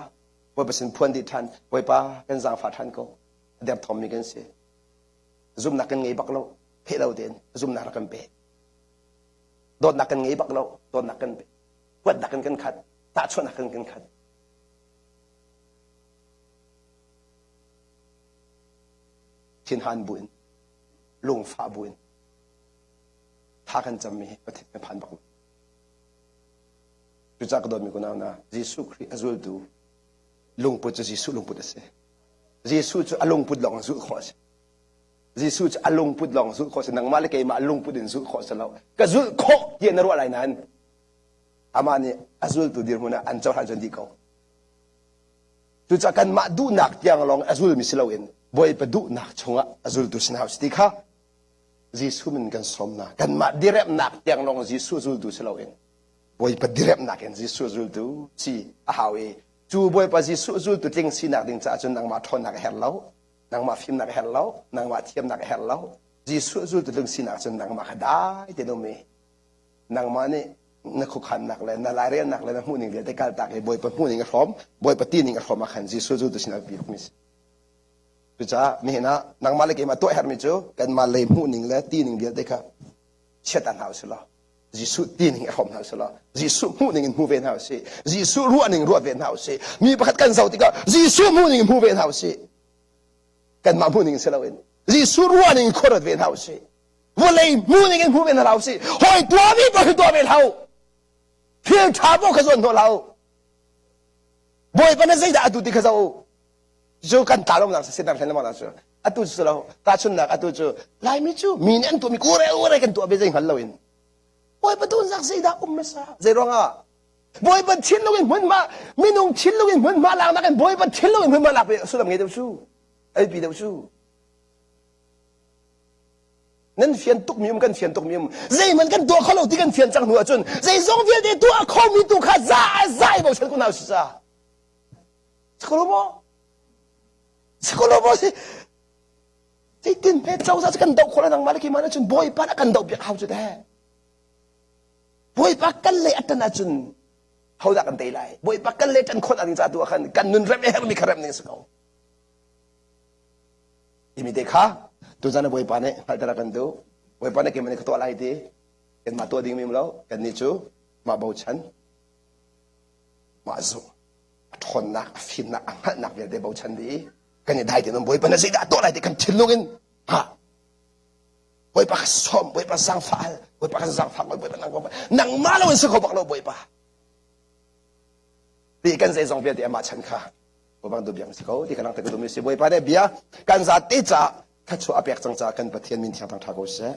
Bawipa sin phuan dih ṭhan. Bawipa kan zaangfah ṭhan ko. A derthawmmi kan si. Zumhnak kan ngei bak lo. Pheh lo tein zumhnak rak kan pe. Dawtnak kan ngei bak lo. Dawtnak kan pe. Huatnak kan kan khat. Tahchuahnak kan kan khat. Thinhan buin, lungfah buin, tha kan cammi hi Pathian kan phan bak lo. Cucaah ka dawtmi kunau hna, Jesuh Khrih a zultu lungput cu Jesuh lungput a si. Jesuh cu a lungput lawng zulh khawh a si. Jesuh cu a lungput lawng zulh khawh a si. Nangmah le keimah lungput in zulh khawh a si lo. Ka zulh khawh tiah na ruah lai nain amah nih a zultu dirhmun ah an cohlan cun dih ko. Cucaah kanmah duhnak tiang lawng a zulmi si loin Bawipa duhnak chungah a zultu si hna usih ti kha Jesuh min kan sawm hna. Kanmah diremnak tiang lawng Jesuh zultu si loin Bawipa diremnak in Jesuh zultu si a hau i cu Bawipa Jesuh zultu tling sinak ding caah cun nangmah ṭhawnnak a herh lo, nangmah fimnak a herh lo, nangmah thiamnak a herh lo. Jesuh zultu tling sinak cun nangmah kha dai tein um i nangmah nih na khuakhannak le na lairelnak le na hmuhning vialte kaltak i Bawipa hmuhning a hrawm, Bawipa tining a hrawm ah khan Jesuh zultu sinah biapi tukmi si. Cucaah nihin ah nangmah le keimah tuah herhmi cu kanmah lei hmuhning le tining vialte kha chiat hna usih law Jesuh tining i hrawm hna usih law Jesuh hmuhning in hmu ve hna usih Jesuh ruahning ruat ve hna usih mi pakhat kan zoh tikah Jesuh hmuhning in hmu ve hna usih kanmah hmuhning si loin Jesuh ruahning in khuaruat ve hna usih vawlei hmuhning in hmu ve hna usih hawi tuahmi paoh hi tuah ve hlah u thil ṭha paoh kha zuan hnawh hlah u Bawipa na zeidah atu ti kha zoh u cu kan tla lo nang sin hlen lengmang cu atu cu lo tahchunnak atu cu laimi cu mi nih an tuahmi ure ure kan tuah ve zei hngal loin bawipa tunzak zeidah um hmasa zei ruangah bawipa thinlung in hmunhma minung thinlung in hmunhma laknak in bawipa thinlung in hmunhma lak ve sullam ngei deuh cu eipi deuh cu nan fian tuk mi um kan fian tuk mi um zeihmanh kan tuah kho lo ti kan fian cang hnu ahcun zeizong vialte tuah kho mi tu kha za zai bochan ko hna usih ca Sikolo Sikolo maw si zeitin hme cozah cu kan doh khawh nangmah le keimah cun bawipa dah kan doh piak hau cu teh bawipa kan lei a ṭan ahcun hodah kan tei lai bawipa kan lei ṭan khawh ding ca tu ah khan kan nun rem hermi kha rem ning si ko timi te kha tuzan bawipa nih hngalhter a kan duh bawipa nih keimah nih ka tuah lai ti kanmah tuah ding mi lo kannih cu mah bochan mah zumh a ṭhawnnak a fimnak a hngalhnak vialte bochan dih i kan i dai tein um bawipa na zeidah tuah lai ti kan thinlung in ha bawipa ka sawm bawipa zaangfah hal bawipa kan zaangfah bawipa nang nangmah lo in si kho bak lo bawipa ti kan zeizong vialte amah chan kha bang du biang si ko ti kan lang te ko si bawipa nih bia kan zate ca thachuah a pek cang ca kan pathian min thiang thang tha ko seh.